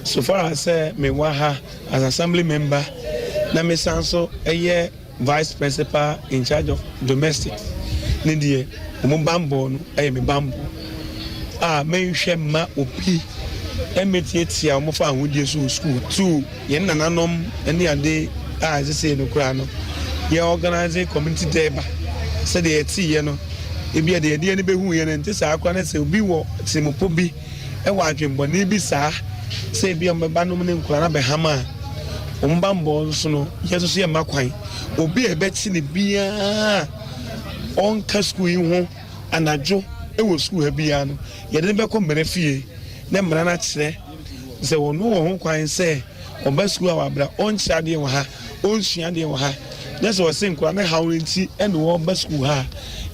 so far as sɛ mewɔ ha as assembly member na mesan so ɛyɛ vice principal in charge of domestic ne deɛ, ɔmo bambɔ no ɛyɛ me bambɔ a menhwɛ mma obi. Ɛmmɛtiatia wɔn fa ahodie so wɔ sukuu. Tu yɛn nananom ne ade a ɛsɛ sɛ no koraa no, yɛ organise community durbar sɛdeɛ yɛteeɛ no. Ebia deɛ yɛde yɛn ani bɛhuiɛ no nte saa koraa, na sɛ obi wɔ tirimupɔ bi wɔ adwemmɔne bi saa sɛ ebia wɔbɛba nom ne nkwadaa no abɛham a, wɔn bammɔ nso no, yɛn nso so yɛmma kwan. Obi a yɛbɛkye no biara a ɔnka sukuu yi ho anadwo wɔ sukuu ha biara no, yɛde no bɛkɔ mmara fie na mmara no akyerɛ sɛ ɔno wɔ ho kwan sɛ ɔba sukuu a wabra, ɔnkyerɛ adeɛ wɔ ha, ɔnsua adeɛ wɔ ha, na sɛ ɔse nkwadaa no haw no nti na ɔba sukuu ha a,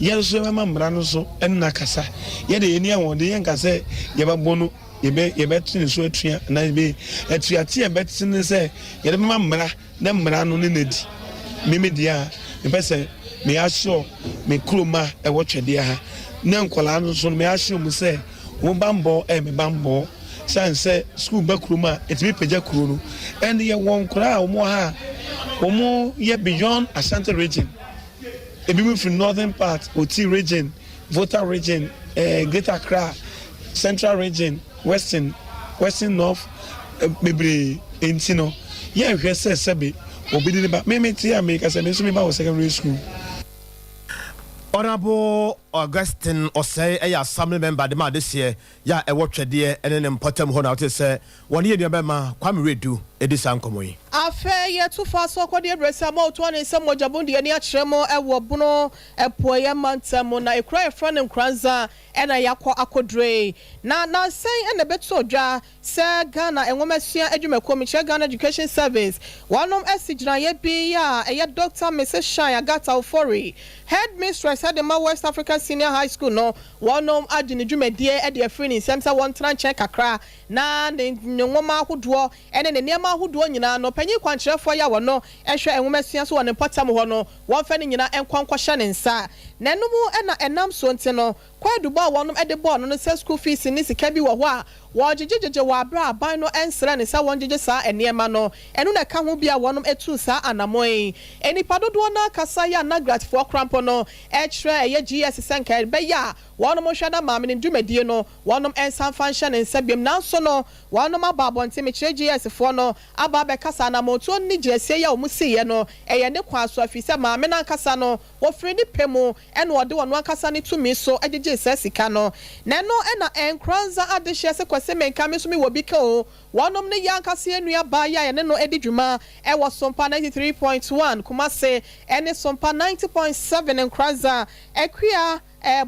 yɛn nso yɛbɛma mmara no so ne no akasa. Yɛde yɛn ani ahoɔden, yɛnka sɛ yɛbɛbɔ no, yɛbɛ yɛbɛte ne so atua anaa yɛbɛ atuate a yɛbɛte ne sɛ yɛde bɛma mmara na mmara no ne no adi. Me me deɛ a, mepɛ sɛ me assure me kurom a ɛwɔ Twɛdeɛ ha na nkwadaa no nso no me assure mu sɛ wɔn bammɔ ɛyɛ me bammɔ. Sane sɛ sukuu ba kurom a, ɛtumi pagya kuro no. And yɛwɔ nkwadaa a wɔn wɔ ha a wɔn yɛ beyond Ashanti region. Ebinom firi northern part, Oti region, Volta region, eh, Greater Accra, Central region, Western, Western North, eh, bebree. Nti no, yɛnhwɛ sɛ sɛbe obi de ne ba. Me me te a meka sɛ me nso me ba wɔ secondary school. Honourable Augustine Osei yɛ Assembly Member de ma adehyeɛ yɛ a ɛwɔ Twɛdeɛ ne ne mpɔtam hɔ na wote sɛ wɔne yɛn nuabɛma Kwame Redu di saa nkɔmmɔ yi. Afei yɛtu fa so kɔdi abiresia ma ɔtoa ne nsam mogyabun de ani akyerɛ mo wɔ Bono Apueeɛ mantam mu na ekuro a yɛfrɛ no Nkoranza na yɛakɔ akɔdure yi. Na nansa yi na ɛbɛtoo dwa sɛ Ghana Nwomasua Adwumakuo, mekyerɛ Ghana Education Service, wɔnom asi gyinaeɛ bi a ɛyɛ Dɔkta Mrs Shine Agatha Ofori, Headmistress de ma West Africa Senior High School no, wɔnom agye ne dwumadie de afiri ne nsam sɛ wɔntena nkyɛn kakra na ne nwoma ahodoɔ ne ne nneɛma ahodoɔ nyinaa no, panyin kwankyerɛfoɔ yi a wɔno hwɛ nwomasua so wɔ ne mpɔtam hɔ no, wɔmfa ne nyinaa nkɔ nkɔhyɛ ne nsa. Na ɛno mu na ɛnam soɔ nti no, Kwaadubɔ a wɔnom de bɔɔ no no sɛ school fees ne sika bi wɔ hɔ a wɔgyegyegyegye wɔ aberɛ a aban no nsrɛ no sɛ wɔngyegye saa nneɛma no, ɛno na ɛka ho bi a wɔnom tuu saa anamɔn yi. Nnipa dodoɔ no ara kasa yi a NAGRAT foɔ koraa mpo no kyerɛ ɛyɛ GS sɛ nka ɛbɛyɛ a wɔnom nhwɛ na maame no dwumadie no wɔnom nsa mfa nhyɛ ne nsa biom nanso no wɔnom aba abɔnten mekyerɛ GS foɔ no aba abɛkasa anamɔntuo ne gyinasie yi a wɔn siiɛ no ɛyɛ ne kwan so afiri sɛ maame no ankasa no Ɔfiri ne pɛ mu na ɔde ɔno ankasa ne tumi so gyegyee saa sika no. Na ɛno na Nkoranza adehyeɛ se Kwasi Menka me nso me wɔ bi ka o. Wɔnom ne yɛn ankasa yɛn nua baa yi a yɛne no di dwuma wɔ Sompa 93.1 Kumase ne Sompa 90.7 Nkoranza Akua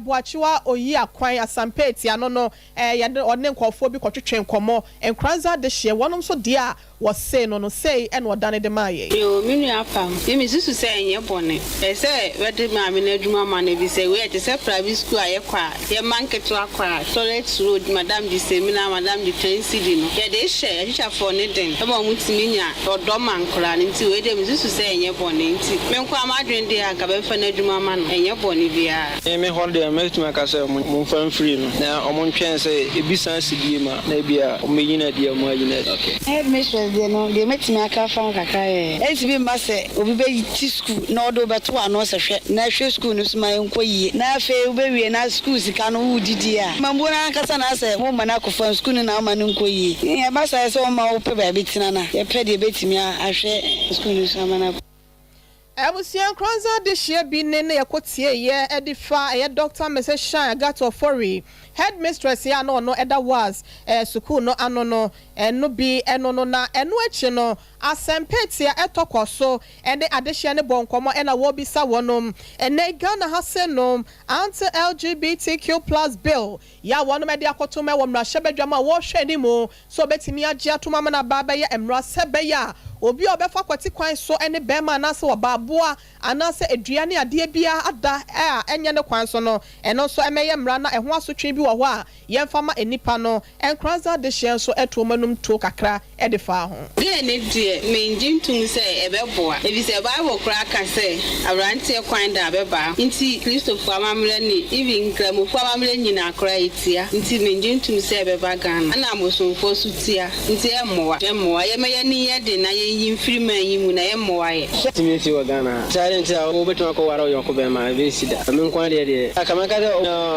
Boakyewa Oyiakwan Asampeti ano no yɛne ɔne nkorɔfoɔ bi kɔtwetwe nkɔmmɔ. Nkoranza adehyeɛ wɔnom nso deɛ a Wɔsee no no, sei na ɔdane de maa yɛn. Yoo, me nua Pam, me mesusu sɛ ɛnyɛ bɔne. Ɛsɛ sɛ bɛde maame no adwuma ma no efisɛ wei ɛte sɛ private school a yɛkɔ a yɛma nketewa kɔ a toilet roll madam de samina, madam de ten cedi no yɛde hyɛ atikyafoɔ no den ma wɔn tumi nya ɔdɔ ma nkoraa no nti wei deɛ mesusu sɛ ɛnyɛ bɔne nti me nkoaa m'adwene deɛ anka bɛmfa no adwuma ma no ɛnyɛ bɔne biara. Me me hɔ deɛ mɛtumi aka sɛ ɔmo mfa mfiri no na ɔmo ntwɛn sɛ ebi san si biem a na ebia ɔmo bɛyi no adi a ɔmo ayi no adi. Headmistress deɛ no, deɛ mɛtumi aka afa ho kakra yɛ, ɛntumi mma sɛ obi bɛte sukuu na ɔde wo bɛto ano sɛ hwɛ na hwɛ sukuu no so ma ɛnkɔ yie na afei wobɛwie na sukuu sika no woredidi a, amambuo no ankasa na asɛ woma no akɔ fam, sukuu no na woma no nkɔ yie. Ɛba saa a ɛsɛ sɛ wɔma wopɛ baabi tena na yɛpɛ deɛ ɛbɛtumi ahwɛ sukuu no so ama no akɔ. Abusua Nkoranza adehyeɛ bi ne na yɛkɔ tieeɛ de fa ɛyɛ Dɔkta Mrs Shine Agatha Ofori, Headmistress a na ɔno ɛda WAS sukuu no ano no, ɛno bi ɛno no na ɛno akyi no asɛmpɛti a ɛtɔ kɔ so ɛne adehyeɛ no bɔ nkɔmmɔ ɛna wɔrebisa wɔnom ɛnnɛ yi Ghana ha se nom Anti-LGBTQ plus bill yi a wɔnom ɛde akɔtom ɛwɔ mmarahyɛbadwam a wɔrehwɛ anim sɛ obetumi agye atom ama no aba abɛyɛ mmara sɛ ɛbɛyɛ a obi a ɔbɛfa kwati kwan so ne barima anaasɛ ɔbaa, aboa anaasɛ dua ne adeɛ biara ada a ɛnyɛ ne kwan so no, ɛno nso ɛmmɛyɛ mmara na ɛho asotwe bi wɔ hɔ a yɛmfa ma nnipa no. Nkoranza adehyeɛ nso too wɔn anom tuo kakra de faa ho. Deɛ ne deɛ, mennye ntom sɛ ɛbɛboa, efisɛ Bible koraa ka sɛ aberanteɛ kwan da abɛbaa, nti Kristofoɔ amammerɛ ne even Nkramofoɔ amammerɛ nyinaa koraa ɛtia, nti mennye ntom sɛ ɛbɛba Ghana, ɛna abosomfoɔ nso tia, nti ɛmmoa, ɛmmoa, yɛma yɛani nyɛ den na yɛnyi mfiri man yi mu na ɛmmoa yɛ. Tumi nsi wɔ Ghana ha. Saa deɛ nti a wobɛtumi akɔ ware wo yɔnko bɛɛma a, ɛbɛnsi da. Me nko ara deɛ deɛ, anka mɛka sɛ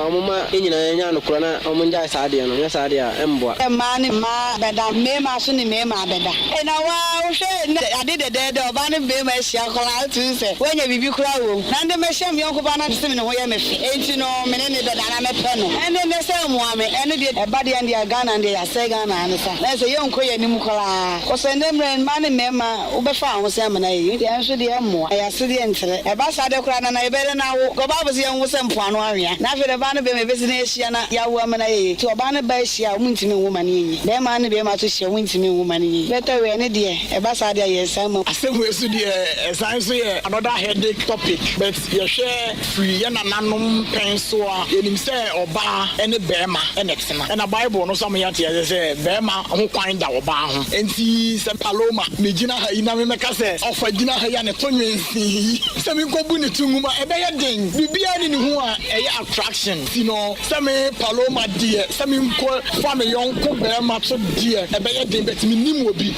ɔmo ma yɛn nyinaa yɛnya. Wɔnka nokorɛ na wɔngyae saa adeɛ no, nyɛ saa deɛ a, ɛmmoa. Mmaa ne mmaa bɛda, mmarima nso ne mmarima bɛda. Na wo ara wohwɛ nnɛ ade dɛdɛɛdɛ, ɔbaa ne barima ahyia koraa a, wotumi hu sɛ woanya biribi koraa wom. Na ndɛ mahyia me yɔnko baa na mese me ne ho yɛ me fɛ, enti no me ne no bɛda anaa mɛpɛ no. Ɛnde nnɛ sɛ mmoa me, ɛno deɛ ɛba deɛ ɛndeɛ Ghana deɛ yɛasɛe Ghana ara ne sa. Na ɛsɛ yɛnkɔ yɛn anim koraa. Kɔsɛ nnɛ mmerɛ mmaa ne mmarima wobɛfa wo ho sɛ amena yi deɛ ɛnso deɛ ɛmmoa. Ɛyɛ asedeɛ nterɛ. Ɛba saa deɛ koraa nana yɛbɛyɛ dɛn awo? Because Bible se yɛnwo sɛ mpoano anwea. Na afei deɛ ɔbaa ne barima ɛbɛsi dɛn ahyia na yɛawo amena yɛyɛ? Nti ɔbaa ne baa hyia a wɔn ntumi nwo ma no yɛ yie. Barima ne barima nso hyia a wɔn ntumi nwo ma no yɛ yie. Better way ɛno deɛ ɛba saa deɛ yɛnsan ma. Asɛm wei so deɛ ɛsan nso yɛ another headache topic but yɛhwɛ firi yɛn nananom pɛn so a yɛnim sɛ ɔbaa ne barima na ɛtena ɛna bible no nso ama yɛate aseɛ sɛ barima ho kwan da ɔbaa ho nti sɛ Paloma megyina ha yi na memɛka sɛ ɔfa gyina ha yi a ne to nwensee yi sɛ menkɔbu ne to nwuma ɛbɛyɛ den biribiara ne ne ho a ɛyɛ attraction nti no Sɛ me Paloma deɛ sɛ me nkɔ fa me yɔnko bɛɛma so deɛ ɛbɛyɛ den but me nim obi.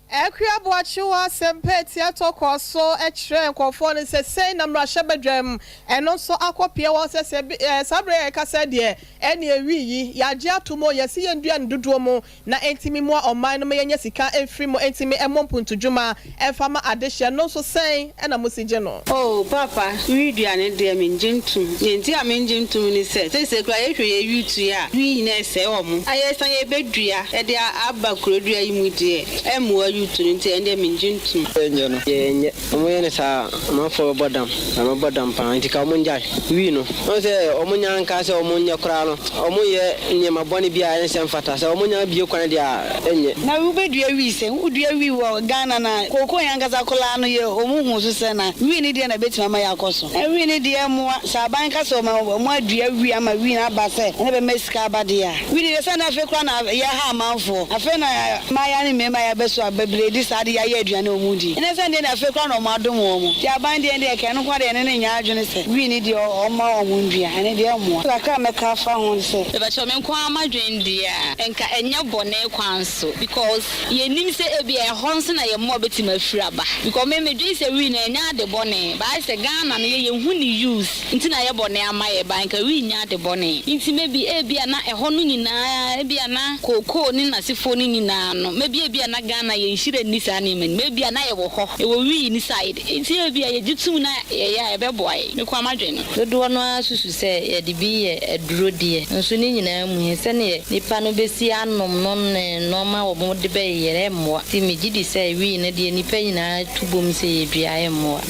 Akua Boakyewa asɛmpa atiatɔ kɔɔ so kyerɛɛ nkurɔfoɔ no sɛ sei na mmarahyɛbadwam ɛno nso akɔpie wɔn sɛ sɛ saa berɛ yi a yɛkasa yi deɛ ɛne awi yi yɛagye atom o yɛse yɛndua no dodoɔ mu na ɛntumi mmoa ɔman no ma yɛnya sika mfiri mu ntumi mmɔ mpuntudwuma mfa ma adehyeɛ no nso sɛn na mosi gye no? Oh paapa wi dua no deɛ mengye ntom deɛ nti a mengye ntom ne sɛ seisei koraa yɛhwɛ yɛ youth yi a wi nyinaa ɛsɛe wɔn a yɛsan yɛbɛdua ɛde aba kuro dua yi mu deɛ ɛmmoa youth no nti ɛndeɛ mengye ntom. Yɛnyɛ no yɛnyɛ. Ɔmo yɛ no saa a amanfoɔ bɛbɔ dam na bɛbɔ dam paa nti ka ɔmo ngyae wii no. Wohu sɛ ɔmo nya nkaa sɛ ɔmo nyɛ koraa no ɔmo yɛ nneɛma bɔne bi a ɛnsɛ mfata sɛ ɔmo nya bue kwan deɛ a ɛnyɛ. Na wobɛdua wii sɛn? Wodua wii wɔ Ghana na kookoo yɛn ankasa koraa no yɛ ɔmo hu so sɛ na wii no deɛ na ɛbɛtumi ama yɛakɔ so. Na wii no deɛ mmoa. Sɛ aban ka sɛ ɔma ɔmo adua wii ama wii no aba sɛ ɛna ɛbɛma sika aba deɛ a. Wii no deɛ sɛ na afei koraa na yɛha amanfoɔ. Afei na mmaayaa ne mmarima yɛabɛ so a bebree de saa ade yi ayɛ aduane a wɔn di. Ɛnɛ sɛ ndeɛ na afei koraa na wɔn adom wɔn. Nti aban deɛ ndeɛ kɛn no nko ara deɛ ɛne no nyɛ adwene sɛ wii no deɛ ɔmma wɔn ndua. Ɛno deɛ ɛmmoa. Kakra a mɛka afa ho ne sɛ. Mepakyɛw me nko ara m'adwene deɛ a nka ɛnyɛ bɔne kwan so because yɛnnim sɛ ebia ɛhɔ nso na yɛn mmoa bɛtumi afiri aba because me medwene sɛ wii no ɛnyɛ ade bɔne but ayɛ sɛ Ghana no yɛ yɛnhu ne use. Nti na ayɛ bɔne ama yɛ but nka rennya ade bɔne. Nti maybe ebia na ɛhɔ no nyinaa ebia na kookoo ne nasefoɔ no nyinaa no maybe ebia na Ghana yɛn nhyira nni saa nneɛma no mu ebia na yɛwɔ hɔ yɛwɔ wii ne side nti ebia yɛgye tum na yɛyɛ a ɛbɛboa yɛn me koraa m'adwene no. Dodoɔ no ara susu sɛ yɛde bi yɛ aduro deɛ, nso ne nyinaa mu he, sɛdeɛ nnipa no bɛsi anom no ne nnoɔma a wɔde bɛyeyɛ no, ɛmmoa. Nti megye di sɛ wii no deɛ nnipa nyinaa tu bom sɛ yɛdua a, ɛmmoa.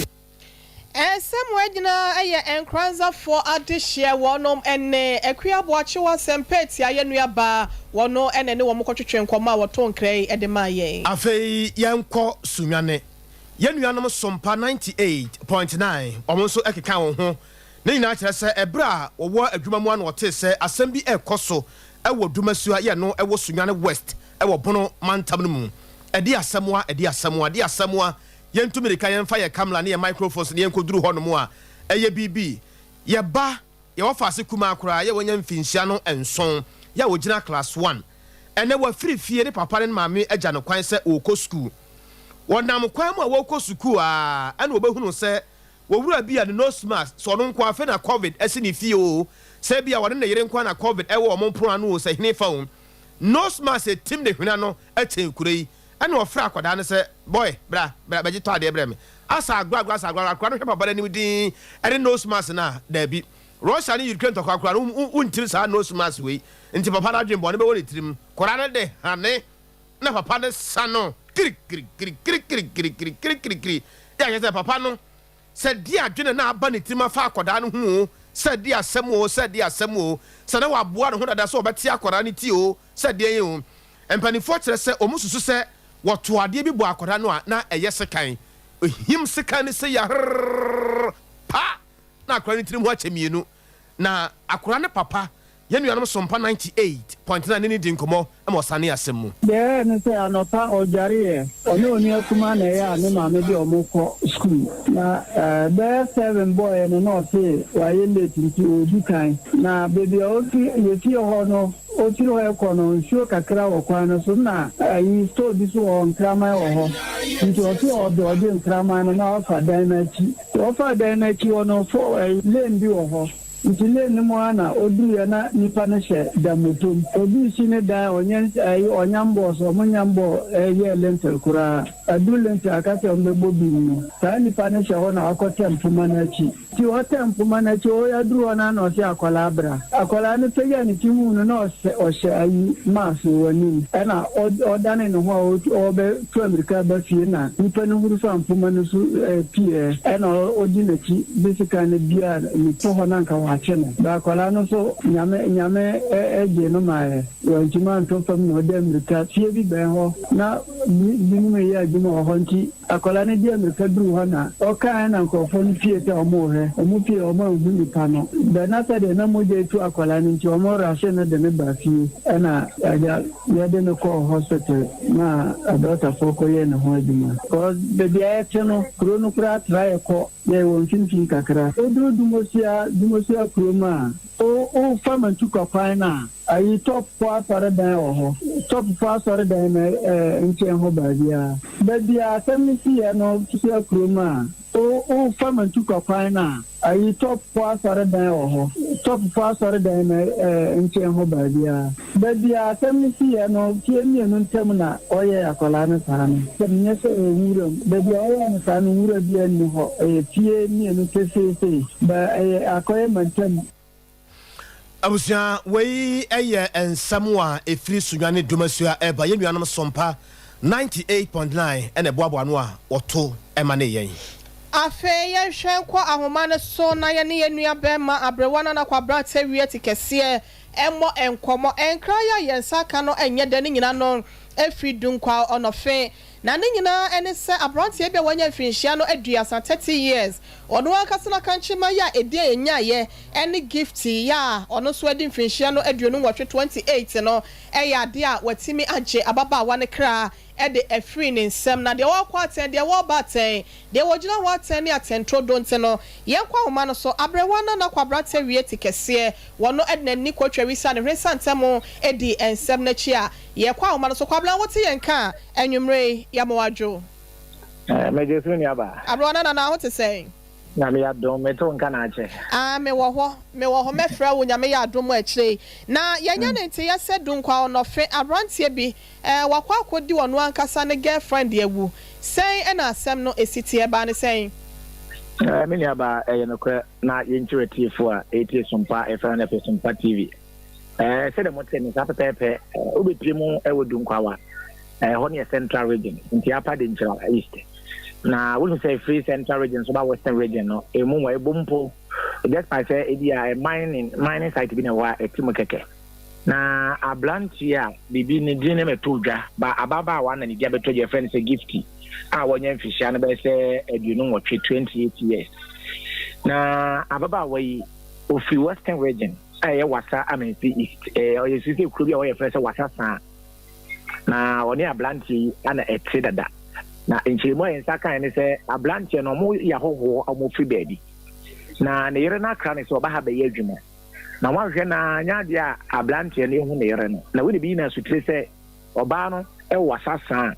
Nsɛm wei nyinaa yɛ Nkoranzafoɔ adehyeɛ wɔnom ne Akua Boakyewa Sɛmpɛ Atiayɛ nua baa wɔno na ɛne wɔn kɔtwetwe nkɔmmɔ a wɔtoo nkra yi de maa yɛn. Afei yɛnkɔ Sunyani. Yɛn nuanom Sompa 98.9 wɔn nso keka wɔn ho. Ne nyinaa kyerɛ sɛ ɛberɛ a wɔwɔ adwuma mu ara na wɔtee sɛ asɛm bi rekɔ so wɔ Dumasua yɛ no wɔ Sunyani West wɔ Bono mantam no mu. Ɛde asɛm a, ɛde asɛm a, ɛde asɛm a. Yɛntu mmirika, yɛmfa yɛn kamera ne yɛn microphones na yɛnkɔduru hɔnom a, ɛyɛ biribi. Yɛba, yɛwɔ faase kumaa koraa, yɛ wanya mfinhyia no nson, yɛ a ɔgyina class one. Ɛnnɛ wafiri fie, ne papa ne ne maame agya no kwan sɛ ɔrekɔ sukuu. Wɔnam kwan mu a wɔrekɔ sukuu ara, ɛna wɔbɛhunuu sɛ owura bi a ne nose mask, sɛ ɔno nko ara, afei na covid asi ne fie oo, sɛ ebia ɔne ne yere nko ara na covid wɔ wɔn pono ano oo, sɛ henefa oo, nose mask atim ne hwene ano kyɛn kuro yi. Ɛna ɔfrɛɛ akwadaa no sɛ, Boy, bra, bra bɛgye tɔ adeɛ brɛ me. Asa agorɔ agorɔ asa agorɔ, akwadaa no hwɛ papa no anim dinn, ɛne nose mask no a, daabi. Russia ne Ukraine ntɔkwa koraa no, wontiri saa nose mask wei. Nti papa no adwene bɔne bɛwɔ ne tirim. Akwadaa no de hane na papa no sa no kirikirikirikirikirikirikirikiri. Yɛ akyerɛ sɛ papa no, sɛ deɛ adwene na aba ne tirim afa akwadaa no ho o, sɛ deɛ asɛm o, sɛ deɛ asɛm o, sɛ na waboa ne ho dada sɛ ɔbɛte akwadaa no ti o, Sɛ deɛn o, mpaninfoɔ kyerɛ sɛ wɔn susu sɛ wɔto adeɛ bi bɔ akwadaa no a na ɛyɛ sekan. Ohim sekan no sei a rrrrrr pa! Na akwadaa no tirim ho akyɛ mmienu. Na akwadaa no papa, yɛn nuanom Sompa 98.9 ne no di nkɔmmɔ ma ɔsanee asɛm mu. Deɛ ɛyɛɛ ne sɛ anɔpa ɔdwareeɛ, ɔne onua kumaa na ɛyɛ a ne maame de wɔn kɔ sukuu. Na bɛyɛ seven bɔeɛ no na ɔse wayɛ late nti ɔredi kan. Na baabi a ɔfi, yɛ fie hɔ no, Ɔfiri hɔ rekɔ no, nsuo kakra wɔ kwan no so, na ayi store bi nso wɔ hɔ, nkraman wɔ hɔ. Nti ɔse ɔdɔɔgye nkraman no na wafa dan no akyi. Nti ɔfaa dan no akyi hɔ no, fo ɛyi lane bi wɔ hɔ. Nti lane no mu ara na ɔduruiɛ na nipa no hyɛ dammɔtom. Obi resi ne dan a ɔnyɛ ayi ɔnya mbɔɔ so, ɔmo nya mbɔɔ yɛɛ lintel koraa. Aduru lintel aka sɛ ɔmo bɛbɔ beam no, saa nipa no hyɛ hɔ na wakɔtɛ mpoma no akyi. Nti ɔtɛ mpoma no akyi, ɔɔ aduru hɔ no ara na ɔse akwadaa bra. Akwadaa no pagyaa ne ti huu no na ɔsɛ ɔhyɛ ayi mask wɔ anim. Ɛna ɔdane ne ho a ɔɔbɛ tu amirika ba fie na nipa no huru fa mpoma no so pieɛ. Ɛna ɔdi n'akyi de sekan no biaa ne to hɔ na anka wakye no. But akwadaa no nso Nyame Nyame gyee no maeɛ. Wantumi antɔ fam na ɔde amirika. Fie bi bɛn hɔ na binom reyɛ adwuma wɔ hɔ nti Akwadaa no de amirika duruu hɔ na ɔkaeɛ na nkurɔfoɔ no pie sɛ wɔrehwɛ. Wɔpie a wɔanhu nipa no. Bɛ na sɛdeɛ na mogya retu akwadaa no nti wɔrahye no de no baa fie ɛna agya yɛde no kɔɔ hospital na adɔkotafoɔ kɔyɛɛ ne ho adwuma. Cause baabi a yɛte no kuro no koraa tra yɛkɔ na yɛwɔ mfimfini kakra. Woduru Dumosua Dumosua kurom a wo wofa Mantukwa kwan no a Ayi Top fo asɔredan wɔ hɔ. Top fo asɔredan no nkyɛn hɔ baabiara. Baabi a asɛm no siiɛ no sua kurom a wo wofa Mantukwa kwan no a, ayi Top fo asɔredan wɔ hɔ. Top fo asɔredan no nkyɛn hɔ baabiara. Baabi a asɛm no siiɛ no fie mmienu ntam na ɔyɛɛ akwadaa no saa no. Sɛ menyɛ sɛ ɛyɛ nwura mu. Baabi a ɔyɛɛ no saa no nwura biara nni hɔ. Ɛyɛ fie mmienu pefee sei. Ba ɛyɛ akɔyɛ mantam. Abusua, wei yɛ nsɛm a ɛfiri Sunyani Dumasua ɛreba. Yɛn nuanom Sompa 98.9 na ɛboaboa ano a wɔto ma ne yɛn. Afei yɛnhwɛ nkɔ ahoma no so na yɛne yɛn nua barima aberewa Nana Kwabena Tawia Tikɛseɛ mmɔ nkɔmmɔ. Nkra yi a yɛn nsa aka no nyɛ dɛ, ne nyina no firi Dunkwa Ɔnɔfe. Na ne nyinaa ne sɛ aberanteɛ bi a wanya mfirinhyia no aduasa, 30 years, ɔno ankasa n'akankyema yi a ɛdin a yɛnyaeɛ ne Gifty yi a ɔno nso adi mfirinhyia no 28, 28 no yɛ adeɛ a watumi agye ababaawa no kra de afiri ne nsam. Na deɛ ɔrekɔ atɛn, deɛ ɔreba atɛn, deɛ ɔgyina hɔ atɛn ne atɛntorodo nti no, yɛnkɔ ahoma no so. Aberewa Nana Kwabena Tawie te kɛseɛ, wɔno de n'ani kɔtwa wisa ne hwene santam di nsɛm no akyi a, Yɛkɔ ahoma no so. Kwabena wote yɛn nka a, anwummere yi, yɛma wo adwo. Eh, megye so nua baa. Aberewa Nana, na ho te sɛn? Nyame yɛ adom, mete wo nka na akyɛ. Ah, me wɔ hɔ, me wɔ hɔ, mɛfrɛ wo Nyame yɛ adom akyire yi. Na yɛanya ne nteyɛ sɛ Dunkwa Ɔnɔfe, aberanteɛ bi, eh, wakɔ akɔdi ɔno ankasa ne girlfriend awu. Sɛn na asɛm no si teɛ? Ɛbaa no sɛn? Eh, me nua baa, ɛyɛ nokorɛ, na yɛnkyerɛ atiefo a ɛretie Sompa FM ne afei Sompa TV. Ɛɛ, sɛdeɛ mote no, saa pɛpɛɛpɛ. Wobɛpie mu wɔ Dunkwawa. Ɛhɔ no yɛ Central Region, nti Upper Denkyira East. Na wonim sɛ ɛfiri Central Region so ba Western Region no, ɛmu wɔ ɛbom mpo. Despite sɛ ebi a mining, mining site bi na ɛwɔ a ɛte mu kɛkɛ. Na aberanteɛ a biribi ne din no mɛtɔ dwa, ba ababaawa na ne din abɛtɔ dwa, yɛfrɛ no sɛ Gifty, a wɔanya mfirihyia no bɛyɛ sɛ 28, 28 years. Na ababaawa yi, ofiri Western Region. a ɛyɛ Wassa Amenfi East. Ɔyɛ su sɛ kuro bi a wɔyɛ frɛ sɛ Wassa Saa. Na ɔne aberanteɛ yi ana ɛte dada. Na nkyerɛmu a yɛn nsa kae ne sɛ aberanteɛ no ɔmo yɛ ahɔhoɔ a ɔmo firi baabi. Na ne yere no akra ne sɛ ɔba ha bɛyɛ adwuma. Na wɔahwehwɛ na nyɛ adeɛ a aberanteɛ no ehu ne yere no. Na wei na ebi nyinaa sutire sɛ ɔbaa no ɛwɔ Wassa Saa.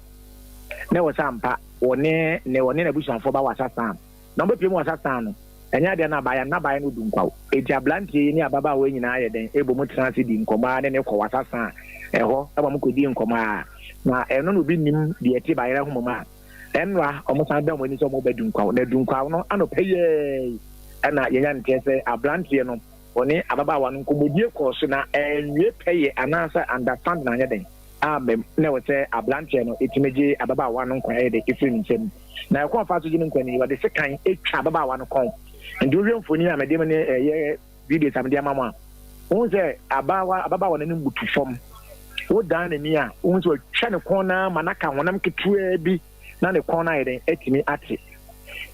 Na ɛwɔ sɛ ampa wɔne ne wɔne n'abusuafoɔ ba Wassa Saa. Na wɔbɛpue mu wɔ Satan no, ɛnyɛ adeɛ na abaeɛ no, n'abaeɛ no du nkwaw. Enti aberanteɛ yi ne ababaawa yi nyinaa yɛ dɛn? Ɛbɔ mu tena ase di nkɔmmɔ ara ne no kɔ w'asasa a ɛhɔ ma wɔkɔdi nkɔmmɔ ara. Na ɛno na obi nnim deɛ ɛte bayerɛ ahoma mu a, ɛnnora wɔsan da wɔn ani sɛ wɔreba Dunkwaw. Na Dunkwaw no anɔpa yi ara yi na yɛnya nteɛ sɛ aberanteɛ no ɔne ababaawa no nkɔmmɔdie kɔɔ so na anwie pɛyɛ anaasɛ understanding anyɛ dɛn? amma mu na ɛwɔ sɛ aberanteɛ no tumi gye ababaawa no nkwa ɛyɛ dɛ ɛfiri ne nsam. Na ɛkwan ɔfa so gye ne nkwa ni, wɔde sekan twa ababaawa no kɔn. Nti wohwɛ mfoni a mede ne ɛyɛ videos a mede ama mo a, wohu sɛ abaawa ababaawa no anim butu fam. Wodan n'ani a, wohu sɛ wɔatwa ne kɔn no ara ma no aka honam ketewaa bi na ne kɔn no ayɛ dɛn atumi ate.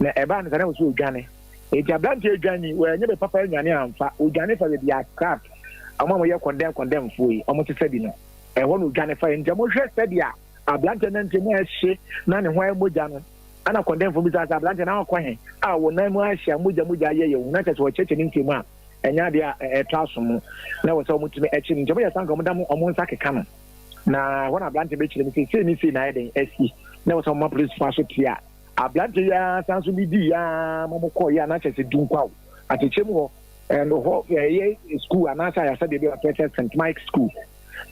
Na ɛbaa no saa na ɛwɔ sɛ ɔdwane. Enti aberanteɛ dwane, wɔanyɛ bɛ papa anwane amfa, ɔdwane fa baabi a scrap, wɔn a wɔyɛ kɔndɛm kɔndɛmfoɔ yi, wɔsesa bi no. Ɛhɔ na odwane fae. Enti mohwɛ sɛdeɛ aberanteɛ nante mu ahye na ne ho ayɛ mogya no. Ɛna kɔndɛmfo bisaa sɛ, Aberanteɛ, na wakɔ he a wo nan mu ahye a mogya mogya ayɛ yɛ wo? Na kyerɛ sɛ wɔkyerɛkyerɛ ne nsɛm mu a, ɛnyɛ adeɛ a ɛtɔ aso mu. Na ɛwɔ sɛ wɔtumi kye no. Nti wɔyɛ saa nka wɔda wɔn nsa keka no. Na ɛhɔ na aberanteɛ bɛkyerɛ mu sɛ sei ne sei na ayɛ dɛn asi. Na ɛwɔ sɛ wɔma polisifo aso te a aberanteɛ yi ara san so de dii ara ma wɔkɔeɛ a na kyerɛ sɛ Dunkwaw atɛkyɛ mu hɔ. Ɛno hɔ ɛyɛ sukuu anaasɛ ayaresabea bi a wɔfrɛ sɛ St. Mike School.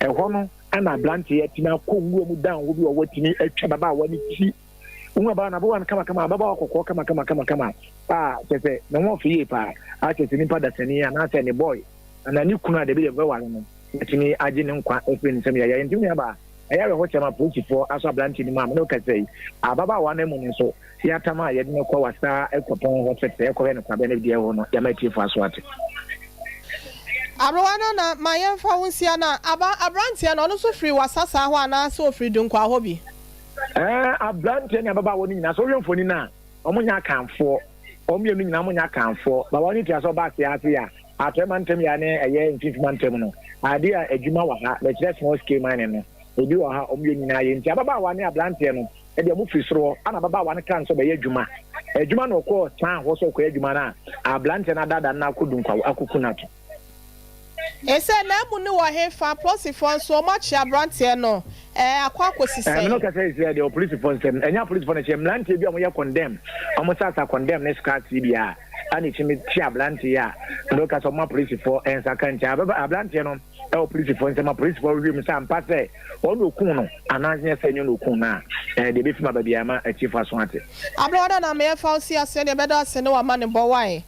Ɛhɔ no ɛna aberante yi atumi akɔ nwura mu dan hɔ bi a watumi atwa ababaawa no ti. Wohu ababaawa no, ababaawa no kamakama, ababaawa kɔkɔɔ kamakama kamakama a kyerɛ sɛ ne ho ɔfɛ yie paa. A kyerɛ sɛ nipa dasani anaasɛ ne boy anaa ne kunu a dabi deɛ bɛware no atumi agye ne nkwa afiri ne nsam yaya. Nti nuabaa, ɛyɛ awerɛhoɔ kyɛm apolisifoɔ asɔ aberante no mu a mene wo kasa yi. Ababaawa no amu no nso Theater no a yɛde no kɔ Wassa Akuapɔn Hospital kɔhwɛ no kwabɛn no deɛ ɛwɔ no yɛama atiefo aso ate. Aberewa no na ma yɛmfa wo nsia na aba abranteɛ no ɔno nso firi Wassa saa hɔ anaa sɛ ɔfiri Dunkwaa hɔ bi? Ɛɛ abranteɛ ne ababaawa no nyinaa sɛ wohwɛ mfoni no a wɔn nyɛ Akanfoɔ wɔn mmienu nyinaa wɔn nyɛ Akanfoɔ babaawa no tua sɛ ɔba ase ase a Atɔe mantam yɛ ne ɛyɛ mfimfini mantam no adeɛ a adwuma wɔ ha bɛkyerɛ small scale mining no ebi wɔ ha wɔn mmienu nyinaa yɛ nti ababaawa ne abranteɛ no Ɛdeɛ ɔmo firi soro hɔ ana ababaawa no kaa no sɛ ɔbɛyɛ adwuma. Adwuma na ɔkɔɔ saa hɔ sɛ ɔkɔyɛ adwuma no a abranteɛ no adaadaa no na akɔdu nkwa akɔku no ato. Ese na amu no wɔ hefa? Apolisifoɔ nso ɔmo akye abranteɛ no ɛɛ akɔ akɔsi Ɛɛ me ne wo sɛn? kasa yi sɛ deɛ ɔpolisifoɔ nsɛm ɛnyɛ apolisifoɔ na ɛkye mmeranteɛ bi a ɔmo yɛ condemn ɔmo sasa condemn ne scratch yi bi a ana ɛkye me kye abranteɛ yi a me ne wo kasa ɔmo apolisifoɔ nsa ka nkyɛn ababa abranteɛ no ɛwɔ polisifoɔ nsɛm a polisifoɔ ahwehwɛ mu sɛ ampa sɛ wɔn na okun no anaa nyɛ sɛ ɛnyɛ na okun no a, ɛɛ deɛ ebefi mu aba biara ma atiefo aso ate. Aberewa da na meyɛ fa wo si aseɛ deɛ bɛda ase ne wama ne bɔ wae.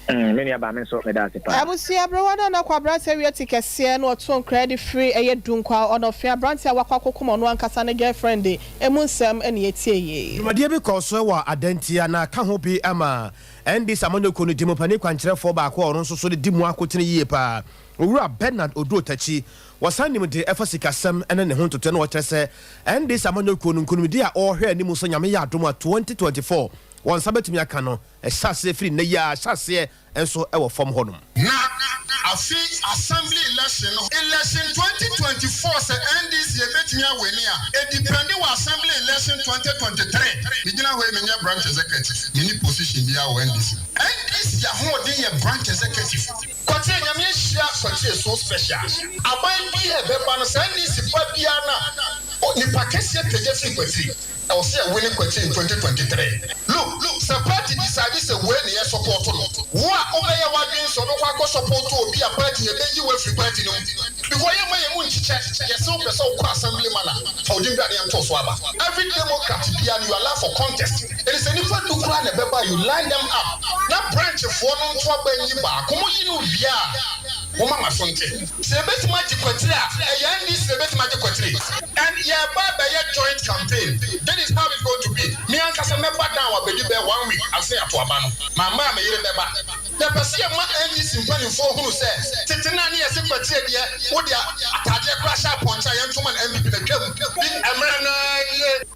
Mm, me nua baa me nso meda ase paa. Abusua, Aberewa da na kɔ aberanteɛ wia ti kɛseɛ na ɔto nkra de firi ɛyɛ Dunkwa ɔnɔfee aberanteɛ a wakɔ akɔkum ɔno ankasa ne girlfriend emu nsɛm na yɛtie yei. Dwumadie bi kɔɔ so wɔ Adantia na ka ho bi ma NDC amanyɔkuo no di mu panin kwankyerɛfoɔ baako a ɔno nso so de di mu akotene yie paa. Owura Bernard Oduo Takyi, wɔsan nim de ɛfa sikasɛm ne ne ho ntotoɛ na ɔkyerɛ sɛ NDC amanyɔkuo no nkunimdie a ɔrehwɛ anim sɛ Nyame yɛ adom a 2024 wɔn nsa bɛtumi aka no ɛhyɛ aseɛ firi nnɛ yi ara hyɛ aseɛ nso wɔ fam hɔ nom. Na afe assembly election no election 2024 sɛ NDC ebetumi awini a edepende wɔ assembly election 2023. Megyina hɔ yi menyɛ branch executive, menni position biara wɔ NDC mu. NDC ahoɔden yɛ branch executive. Kwakyire Nyame ahyira Kwakyire so special. Aban bi a ɛbɛba no saa NDC ba biara no a nipa kɛseɛ pagya firi Kwakyire. Ɛwɔ sɛ yɛ winne Kwakyire in 2023. Look sɛ party decide sɛ wei na yɛ support no, wo a wobɛyɛ w'adwene sɛ wobɛkɔ akɔ support obi a party yɛbɛyi wo afiri party no mu because yɛmma yɛn mu nkyekyɛ. Yɛse wopɛ sɛ wokɔ assembly man a fa wo din bra na yɛnto so aba. Every democrat biara no you allow for contest. Enti sɛ nnipa du koraa na ɛbɛba a you line them up na branch foɔ no nto aba nyi baako mo yi no wie a mo ma maso nte. Sɛ yɛbɛtumi agye kwatire a ɛyɛ NDC na ɛbɛtumi agye kwatire and yɛreba abɛyɛ joint campaign that is how it's going to be me ankasa mɛba down abɛdi bɛyɛ one week ansa yɛato aba no mamma a me yere bɛba. Yɛpɛ sɛ yɛma NDC mpanimfoɔ hunu sɛ tete no a ne yɛse kwatire deɛ wode ataadeɛ koraa hyɛ apɔnkye a yɛnto ma no NPP no atwam bi mmerɛ no ara nie.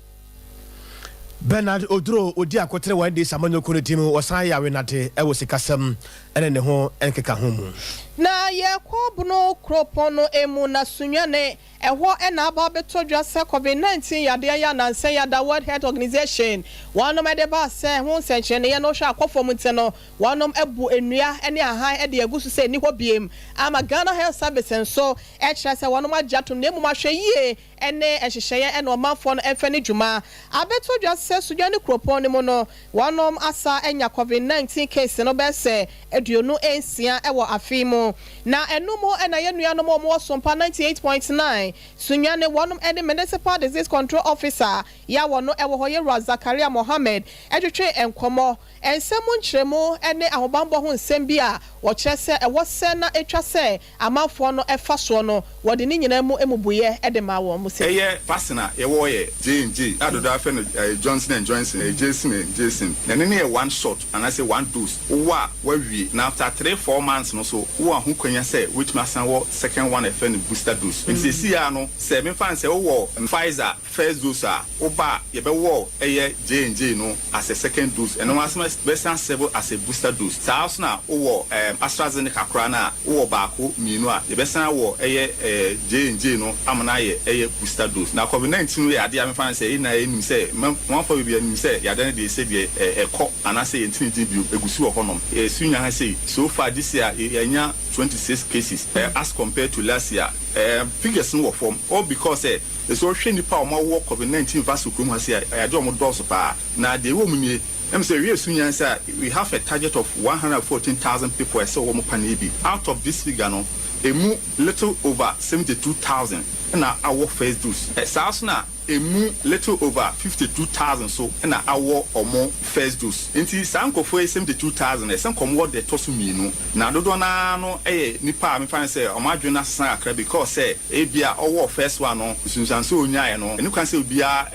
Bernard Oduro, ɔdi akotere wɔ NDC amanyɔkuo no din mu, ɔsan yɛ awenade wɔ sikasɛm ne ne ho nkekaho mu. Na yɛkɔ Bono kuropɔn no mu na Sunyani, ɛhɔ na aba abɛtɔ dwa sɛ Covid 19 yadeɛ yɛ anansa yi ada World Health Organization wɔnom de baa sɛ ho nsɛnkyerɛneyɛ no hwɛ akɔ fam nti no wɔnom abu nnua ne ahan de agu so sɛ ɛnni hɔ biem ama Ghana Health Service nso kyerɛ sɛ wɔnom agye atom na mmom ahwɛ yie ne nhyehyɛeɛ na ɔmanfoɔ no mfa nni dwuma. Abɛtɔ dwa sɛ Sunyani kuropɔn no mu no, wɔnom asa anya Covid 19 case no bɛyɛ sɛ 26 wɔ afe yi mu. Na ɛno mu na yɛn nuanom a wɔwɔ Sompa 98.9 Sunyani wɔnom ne Municipal Disease Control Officer yi a wɔno wɔ hɔ Yɛwura Zakaria Mohammed twetwee nkɔmmɔ. Nsɛm mu nkyerɛmu ne ahobanbɔ ho nsɛm bi a wɔkyerɛ sɛ ɛwɔ sɛ na ɛtwa sɛ amanfoɔ no fa soɔ no, wɔde ne nyinaa mu mmubuiɛ de maa wɔn. Mose. Ɛyɛ vaccine a yɛwɔ yɛ J and J a dodoɔ ara frɛ no Johnson and Johnson, ɛyɛ Jason and Jason. Na ɛno no yɛ one shot anaasɛ one dose. Wowɔ a woawie. Na after 3, 4 months no so wowɔ ahokwanya sɛ wobɛtumi asan wɔ second one a yɛfrɛ no booster dose. Nti seesei ara no sɛ memfa no sɛ wowɔ Pfizer first dose a, woba a yɛbɛwɔ wo ɛyɛ J and J no as a second dose, ɛno ara nso bɛsan serve as a booster dose. Saa ara nso na wowɔ ɛɛm AstraZeneca koraa no a, wowɔ baako, mmienu a, yɛbɛsan awɔ ɛyɛ ɛɛ J and J no ama no ayɛ ɛyɛ booster dose. Na covid 19 no yɛ adeɛ a memfa no sɛ yɛn nyinaa yɛnim sɛ, manfoɔ bebree nim sɛ yadeɛ no deɛ sɛdeɛ ɛɛ ɛkɔ anaasɛ yɛnte ne din bio, ɛgu so wɔ hɔnom. Yɛsu nya ha sei, so far this year yɛanya 26 cases ɛɛ as compared to last year ɛɛ figures no wɔ fam all because sɛ Sɛ wohwɛ nnipa a wɔawɔ Covid 19 vaccine wɔ kurom ha sei a, ɛyɛ adeɛ a wɔdɔɔso paa. Na deɛ ɛwɔ mu nie, Ɛm sɛ wie Sunyani sɛ we have a target of 114,000 people ɛsɛ wɔn paneɛ bi. Out of this figure no, emu little over 72,000 na awɔ first dose. Saa nso na emu little over 52,000 so na awɔ ɔmo first dose. Nti saa nkurɔfoɔ yi 72,000 ɛsɛ nka ɔmo wɔ deɛ ɛtɔ so mmienu. Na dodoɔ no ara no yɛ nnipa a mefa no sɛ ɔmo adwene no asesa kakra because sɛ ebia ɔwɔɔ first one no nsunsuansoɔ a ɔnyaeɛ no ɛnni kwan sɛ obiara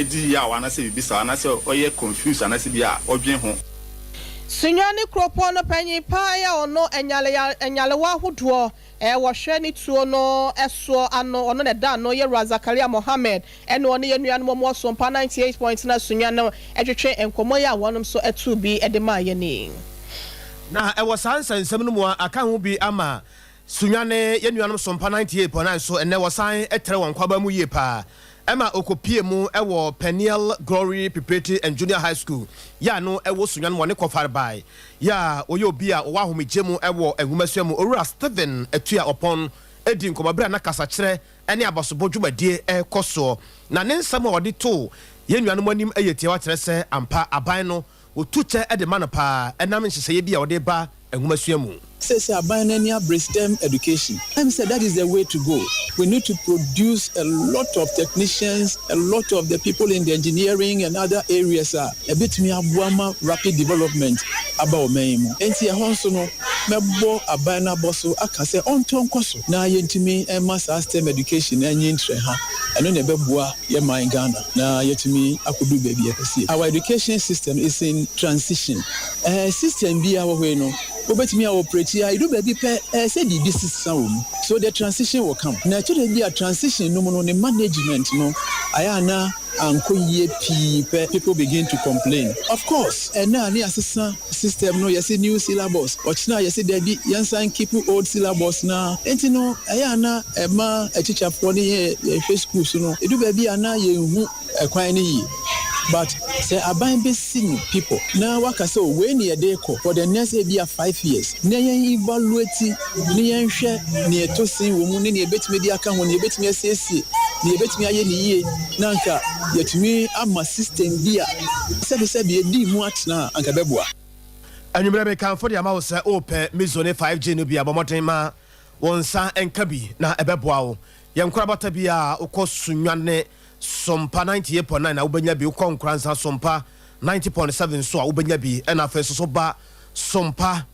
di yaw anaasɛ biribi saa anaasɛ ɔyɛ confused anaasɛ bi a ɔdwene ho. Sunyani kuropɔn no panyin paa yɛ ɔno nyalewa ahodoɔ wɔhwɛ ne tuo no soɔ ano, ɔno na ɛda ano yɛ Wura Zakaria Mohammed ɛne ɔne yɛn nuanom ɔmo wɔ Sompa 98.9 Sunyani no twetwe nkɔmmɔ yi a wɔnom nso too bi de maa yɛn yi. Na ɛwɔ saa nsɛnsɛm no mu a aka ho bi ama Sunyani yɛn nuanom Sompa 98.9 nso ɛnnɛ wɔsan trɛ wɔn nkwaaba mu yie paa ɛma ɔkɔpie mu wɔ Peniel Glory Preparatory and Junior High School yɛ a no ɛwɔ Sunyani wɔne kɔfarebae yɛ a ɔyɛ obi a ɔwɔ ahomegye mu wɔ nwomasua mu Owura Stephen Atua Ɔpɔn di nkɔmmɔ berɛ a na kasakyerɛ ne abasobɔ dwumadie rekɔ soɔ na ne nsɛm a ɔde too yɛn nuanom anim yɛ tiawa kyerɛ sɛ ampa aban no wɔtu kyɛ de ma no paa ɛnam nhyehyɛeɛ bi a ɔde ba nwomasua mu. Seesei aban no ani abere STEM education. Ɛm sɛ that is the way to go. We need to produce a lot of technicians, a lot of the people in the engineering and other areas a ɛbɛtumi aboa ma rapid development aba ɔman yi mu. Enti ɛhɔ nso no, mɛbɔ aban no abɔso aka sɛ ɔntɔ nkɔ so na yɛntumi mma saa STEM education no nyi ntrɛ ha. Ɛno na ɛbɛboa yɛn man Ghana na yɛatumi akɔduru baabi a yɛpɛ sɛ yɛdu. Our education system is in transition. Ɛɛ system biara wɔ hɔ yi no, wobɛtumi a operate a, ɛdu baabi pɛ ɛɛ sɛ biribi sesa wɔ mu. So the transition will come. Na ɛtɔ da bi a transition no mu no, ne management no ayɛ a na ankɔ yie pii pɛ, people begin to complain. Of course, ɛnnɛ a ne yɛasesa system no, yɛse new syllabus, ɔkyena a yɛse dabi, yɛnsan keep old syllabus no ara. Enti no, ɛyɛ a na ɛma atikyafoɔ ne yɛn a yɛhwɛ school so no, ɛdu baabi a na yɛnhu ɛkwan no yie. But sɛ aban bɛsi no pipɔ na waka sɛ oh wei ne yɛde rekɔ for the next ebia 5 years na yɛn evaluate ne yɛnhwɛ nea ɛtɔ sin wɔ mu ne nea yɛbɛtumi de aka ho, nea yɛbɛtumi asiesie, nea yɛbɛtumi ayɛ ne yie na anka yɛatumi ama system bi a sɛbesɛbe ɛdi mu atena a anka ɛbɛboa. Anwummerɛ mekamfo de ama wo sɛ wopɛ Mizo ne 5G no bi a, bɔ mmɔden ma wo nsa nka bi na ɛbɛboa wo. Yɛ nkorabata bi a wokɔ Sunyani Sompa 98.9 a wobɛnya bi, wokɔ Nkoranza Sompa 90.7 nso a wobɛnya bi, ɛna afei nso so ba Sompa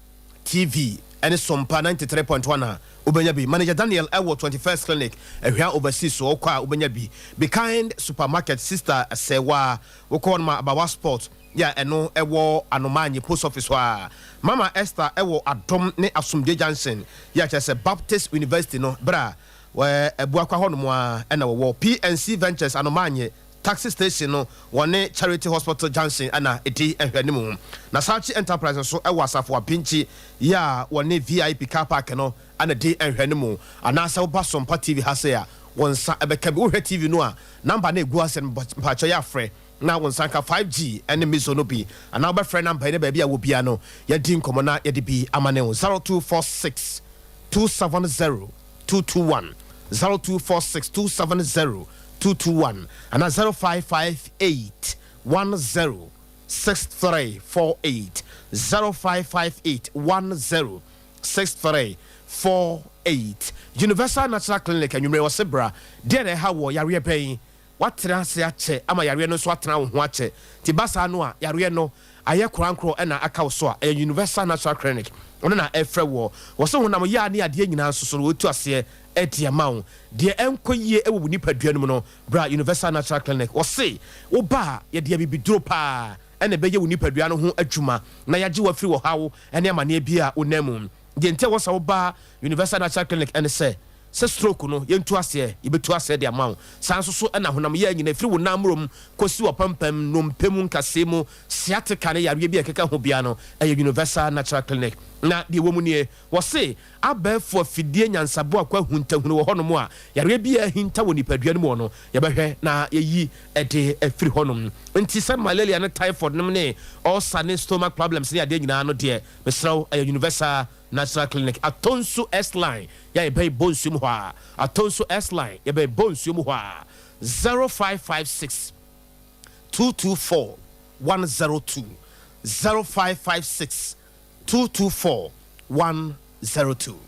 TV ɛne Sompa 93.1 a wobɛnya bi. Manager Daniel ɛwɔ 21st Clinic, Ahwea Overseas so wokɔ a wobɛnya bi. Be Kind Supermarket, Sister Sɛwa, wokɔ hɔ nom a Abawa Sport yɛ a ɛno ɛwɔ Anomaanye Post Office hɔ a. Mama Esther ɛwɔ Adom ne Asomdwe Junction yɛ a kyerɛ sɛ Baptist University no berɛ a Abuakwa hɔ nom ara na wɔwɔ. PNC Ventures Anomaanye Taxi Station no wɔne Charity Hospital Junction na ɛdi nhwɛanimu. Nasachi Enterprise nso wɔ Asafo Abinkyi yi a wɔne VIP Car Park no na ɛdi nhwɛanimu. Anaasɛ woba Sompa TV ha sei a, wo nsa bɛka bi. Wohwɛ TV no a, number no a ɛgu ase no, mpakyɛ yɛ a frɛ na wo nsa nka 5G ne Mizo no bi. Anaa wobɛfrɛ number yi na baabi a wɔ biara no, yɛadi nkɔmmɔ na yɛde bi ama ne wo. 0246 270 221, 0246 270 221 anaa 0558 10 6348, 0558 10 6348. Universal Natural Clinic anwummere ɔse bra, deɛ na ɛha woɔ, yareɛ bɛn? Woatena ase akyɛ ama yareɛ no nso atena wo ho akyɛ, nti ba saa no a yareɛ no ayɛ korankorɔ na aka wo so a, ɛyɛ Universal Natural Clinic ɔno na ɛrefrɛ woɔ. Wɔse honam yaa ne adeɛ nyinaa nso so no wɔtu aseɛ de ama wo. Deɛ ɛnkɔ yie wɔ wo nipadua no mu no bra Universal Natural Clinic. Wɔse woba a yɛde abibiduro paa na ɛbɛyɛ wo nipadua no ho adwuma na yɛagye wo afiri ɔhaw ne amaneɛ biara a wonam mu. Deɛ nti a ɛwɔ sɛ woba Universal Natural Clinic ne sɛ, sɛ stroke no, yɛntu aseɛ, yɛbɛtu aseɛ de ama wo. Saa nso so na honam yea nyina, ɛfiri wo nan mmrom kɔsi w'apampam, nnompe mu, nkasɛɛ mu, sciatica ne yareɛ bi a ɛkeka ho biara no, ɛyɛ Universal Natural Clinic. Na deɛ ɛwɔ mu nie, wɔse abɛɛfo afidie nyansaboa kɔ ahuntahunu wɔ hɔnom a, yareɛ biara ahinta wɔ nipadua no mu hɔ no, yɛbɛhwɛ na yɛayi de afiri hɔnom. Nti sɛ malaria ne typhoid nom ne ulcer ne stomach problems ne adeɛ nyinaa no deɛ, mesrɛ wo, ɛyɛ Universal Natural Clinic, Atonsu S-Line, yɛ a yɛbɛn Bonsu mu hɔ a, Atonsu S-Line, yɛbɛn Bonsu mu hɔ a, 0556 224. 102, 0556 224 102.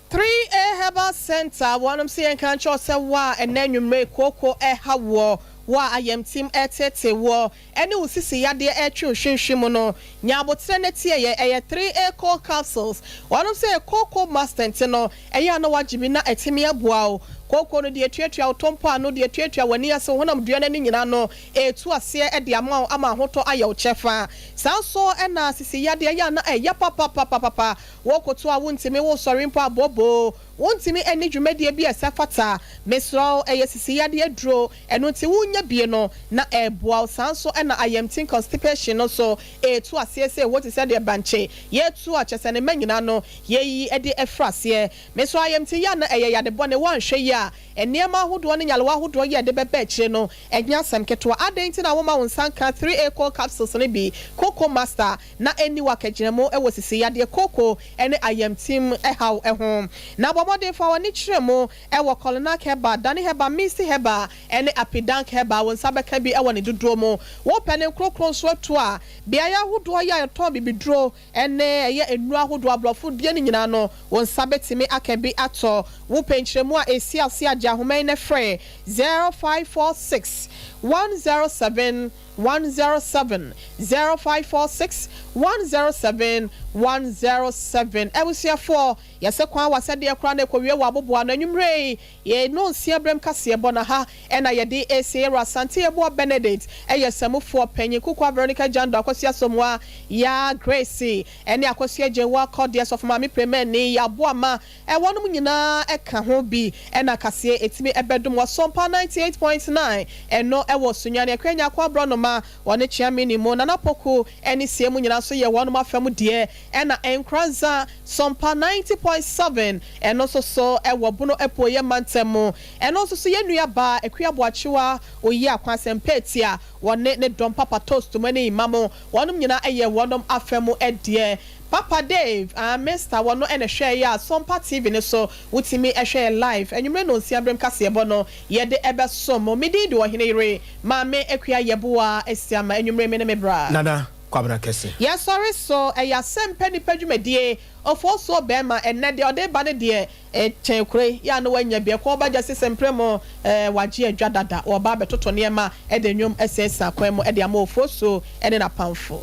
3A Herbal Centre, wɔnom se yɛnka nkyerɛ wo sɛ wo a ɛnnɛ anwummerɛ yi kooko ɛha woɔ, wo a ayamtim ɛreteetee woɔ, ɛne wo sisi yadeɛ ɛretwe wo hwimhwim mu no, nya aboterɛ na tie yɛn, ɛyɛ 3A Cold Capsules, wɔnom se ɛyɛ kooko master nti no, ɛyɛ a na woagye bi na atumi aboa wo. Kooko no deɛ ɛtuatua wo tompo ano, deɛ ɛtuatua w'ani ase, wo honam dua no ani nyinaa no, ɛretu aseɛ de ama wo ama ahotɔ ayɛ wo kyɛfa. Saa nso na sisi yadeɛ yɛ a na ɛya papapapapa, Wokoto a wontumi, wosɔre mpo a booboo, wontumi nni dwumadie bi a ɛsɛ fata. Mesrɛ wo, ɛyɛ sisi yadeɛ aduro, ɛno nti wonya bie no na ɛreboa wo. Saa nso na ayamtin, constipation, no nso ɛretu aseɛ sɛ ɛwɔ te sɛ deɛ bankye yɛretu a kyerɛ sɛ ne mma nyinaa no yɛyi de afiri aseɛ. Mesrɛ wo, ayamtin yɛ a na ɛyɛ yade bɔne, woanhwɛ yie a nneɛma ahodoɔ ne nyarewa ahodoɔ yi a ɛde bɛba akyire no ɛnyɛ asɛm ketewa. Adɛn nti na womma wo nsa nka 3A Cold Capsules no bi, Cocoa Master, na ɛnni wo akagyinamu wɔ sisi yadeɛ, kooko ne ayamtim haw ho. Na bɔ mmɔden fa w'ani kyerɛ mu wɔ Kolinak Herbal, Dani Herbal, Misty Herbal ne Apidank Herbal. Wo nsa bɛka bi wɔ ne dodoɔ mu. Wopɛ ne nkorokoro nso atu a, beaeɛ ahodoɔ yi a yɛtɔn bibiduro ne ɛyɛ nnuro ahodoɔ, aborɔfo deɛ no nyinaa no, wo nsa bɛtumi aka bi atɔ. Wopɛ nkyerɛmu a ɛsi ase a, gye ahoma yi na frɛ 0546 107 107 0546 107 107 Abusuafoɔ, yɛse kwan wɔ asɛdeɛ koraa na ɛkɔwie wɔ aboboano anwummerɛ yi, yɛn nonsia berɛm kaseɛbɔ na ha ɛna yɛde resie Yɛwura Asante Yeboah Benedict ɛyɛ samufoɔ panyin, Kukuah Veronica Jando, Akosua Asamoah, Yaa Grace ɛne Akosua Gyewaa Kɔdeɛ, Sɔfo Maame Premani, Yaboama Wɔnom nyinaa ka ho bi na kaseɛ ɛtumi bɛdom wɔ Sompa 98.9 ɛno wɔ Sunyani Akua Nyarko Aborɔnoma wɔne Kyeamini mu Nana Poku ne sie mu nyinaa nso yɛ wɔnom afa mu deɛ ɛna Nkoranza Sompa 90.7 ɛno nso so wɔ Bono Apueɛ mantam mu ɛno nso so yɛn nua baa Akua Boakyewa Oyi Akwan Sɛmpɛɛtia wɔne ne dɔm Papa Toast mu ne Imamo wɔnom nyinaa yɛ wɔnom afa mu deɛ. Papa Dave ah Mister wɔ no na ɛhwɛɛ yɛ a Sompa TV no so wotumi hwɛ yɛ live anwummere nonsia berem kaseɛbɔ no yɛde ɛbɛsom mo. Me din de Ɔhene Yere Maame Akua Yeboah Asiamah anwummere me ne me bra. Nana Kwabena Kɛse. Yɛsɔre so, ɛyɛ asɛmpɛ nipa dwumadie, Ofosuo bɛɛma, ɛnnɛ deɛ ɔde ba no deɛ kyɛn kure yɛ a na wanya bi, ɛkɔɔ ba gya sisi mpere mo eh, wagye adwa dada, wɔba abɛtoto nneɛma de nnwom asiesie akwan mu de ama Ofosuo ne n'apamfo.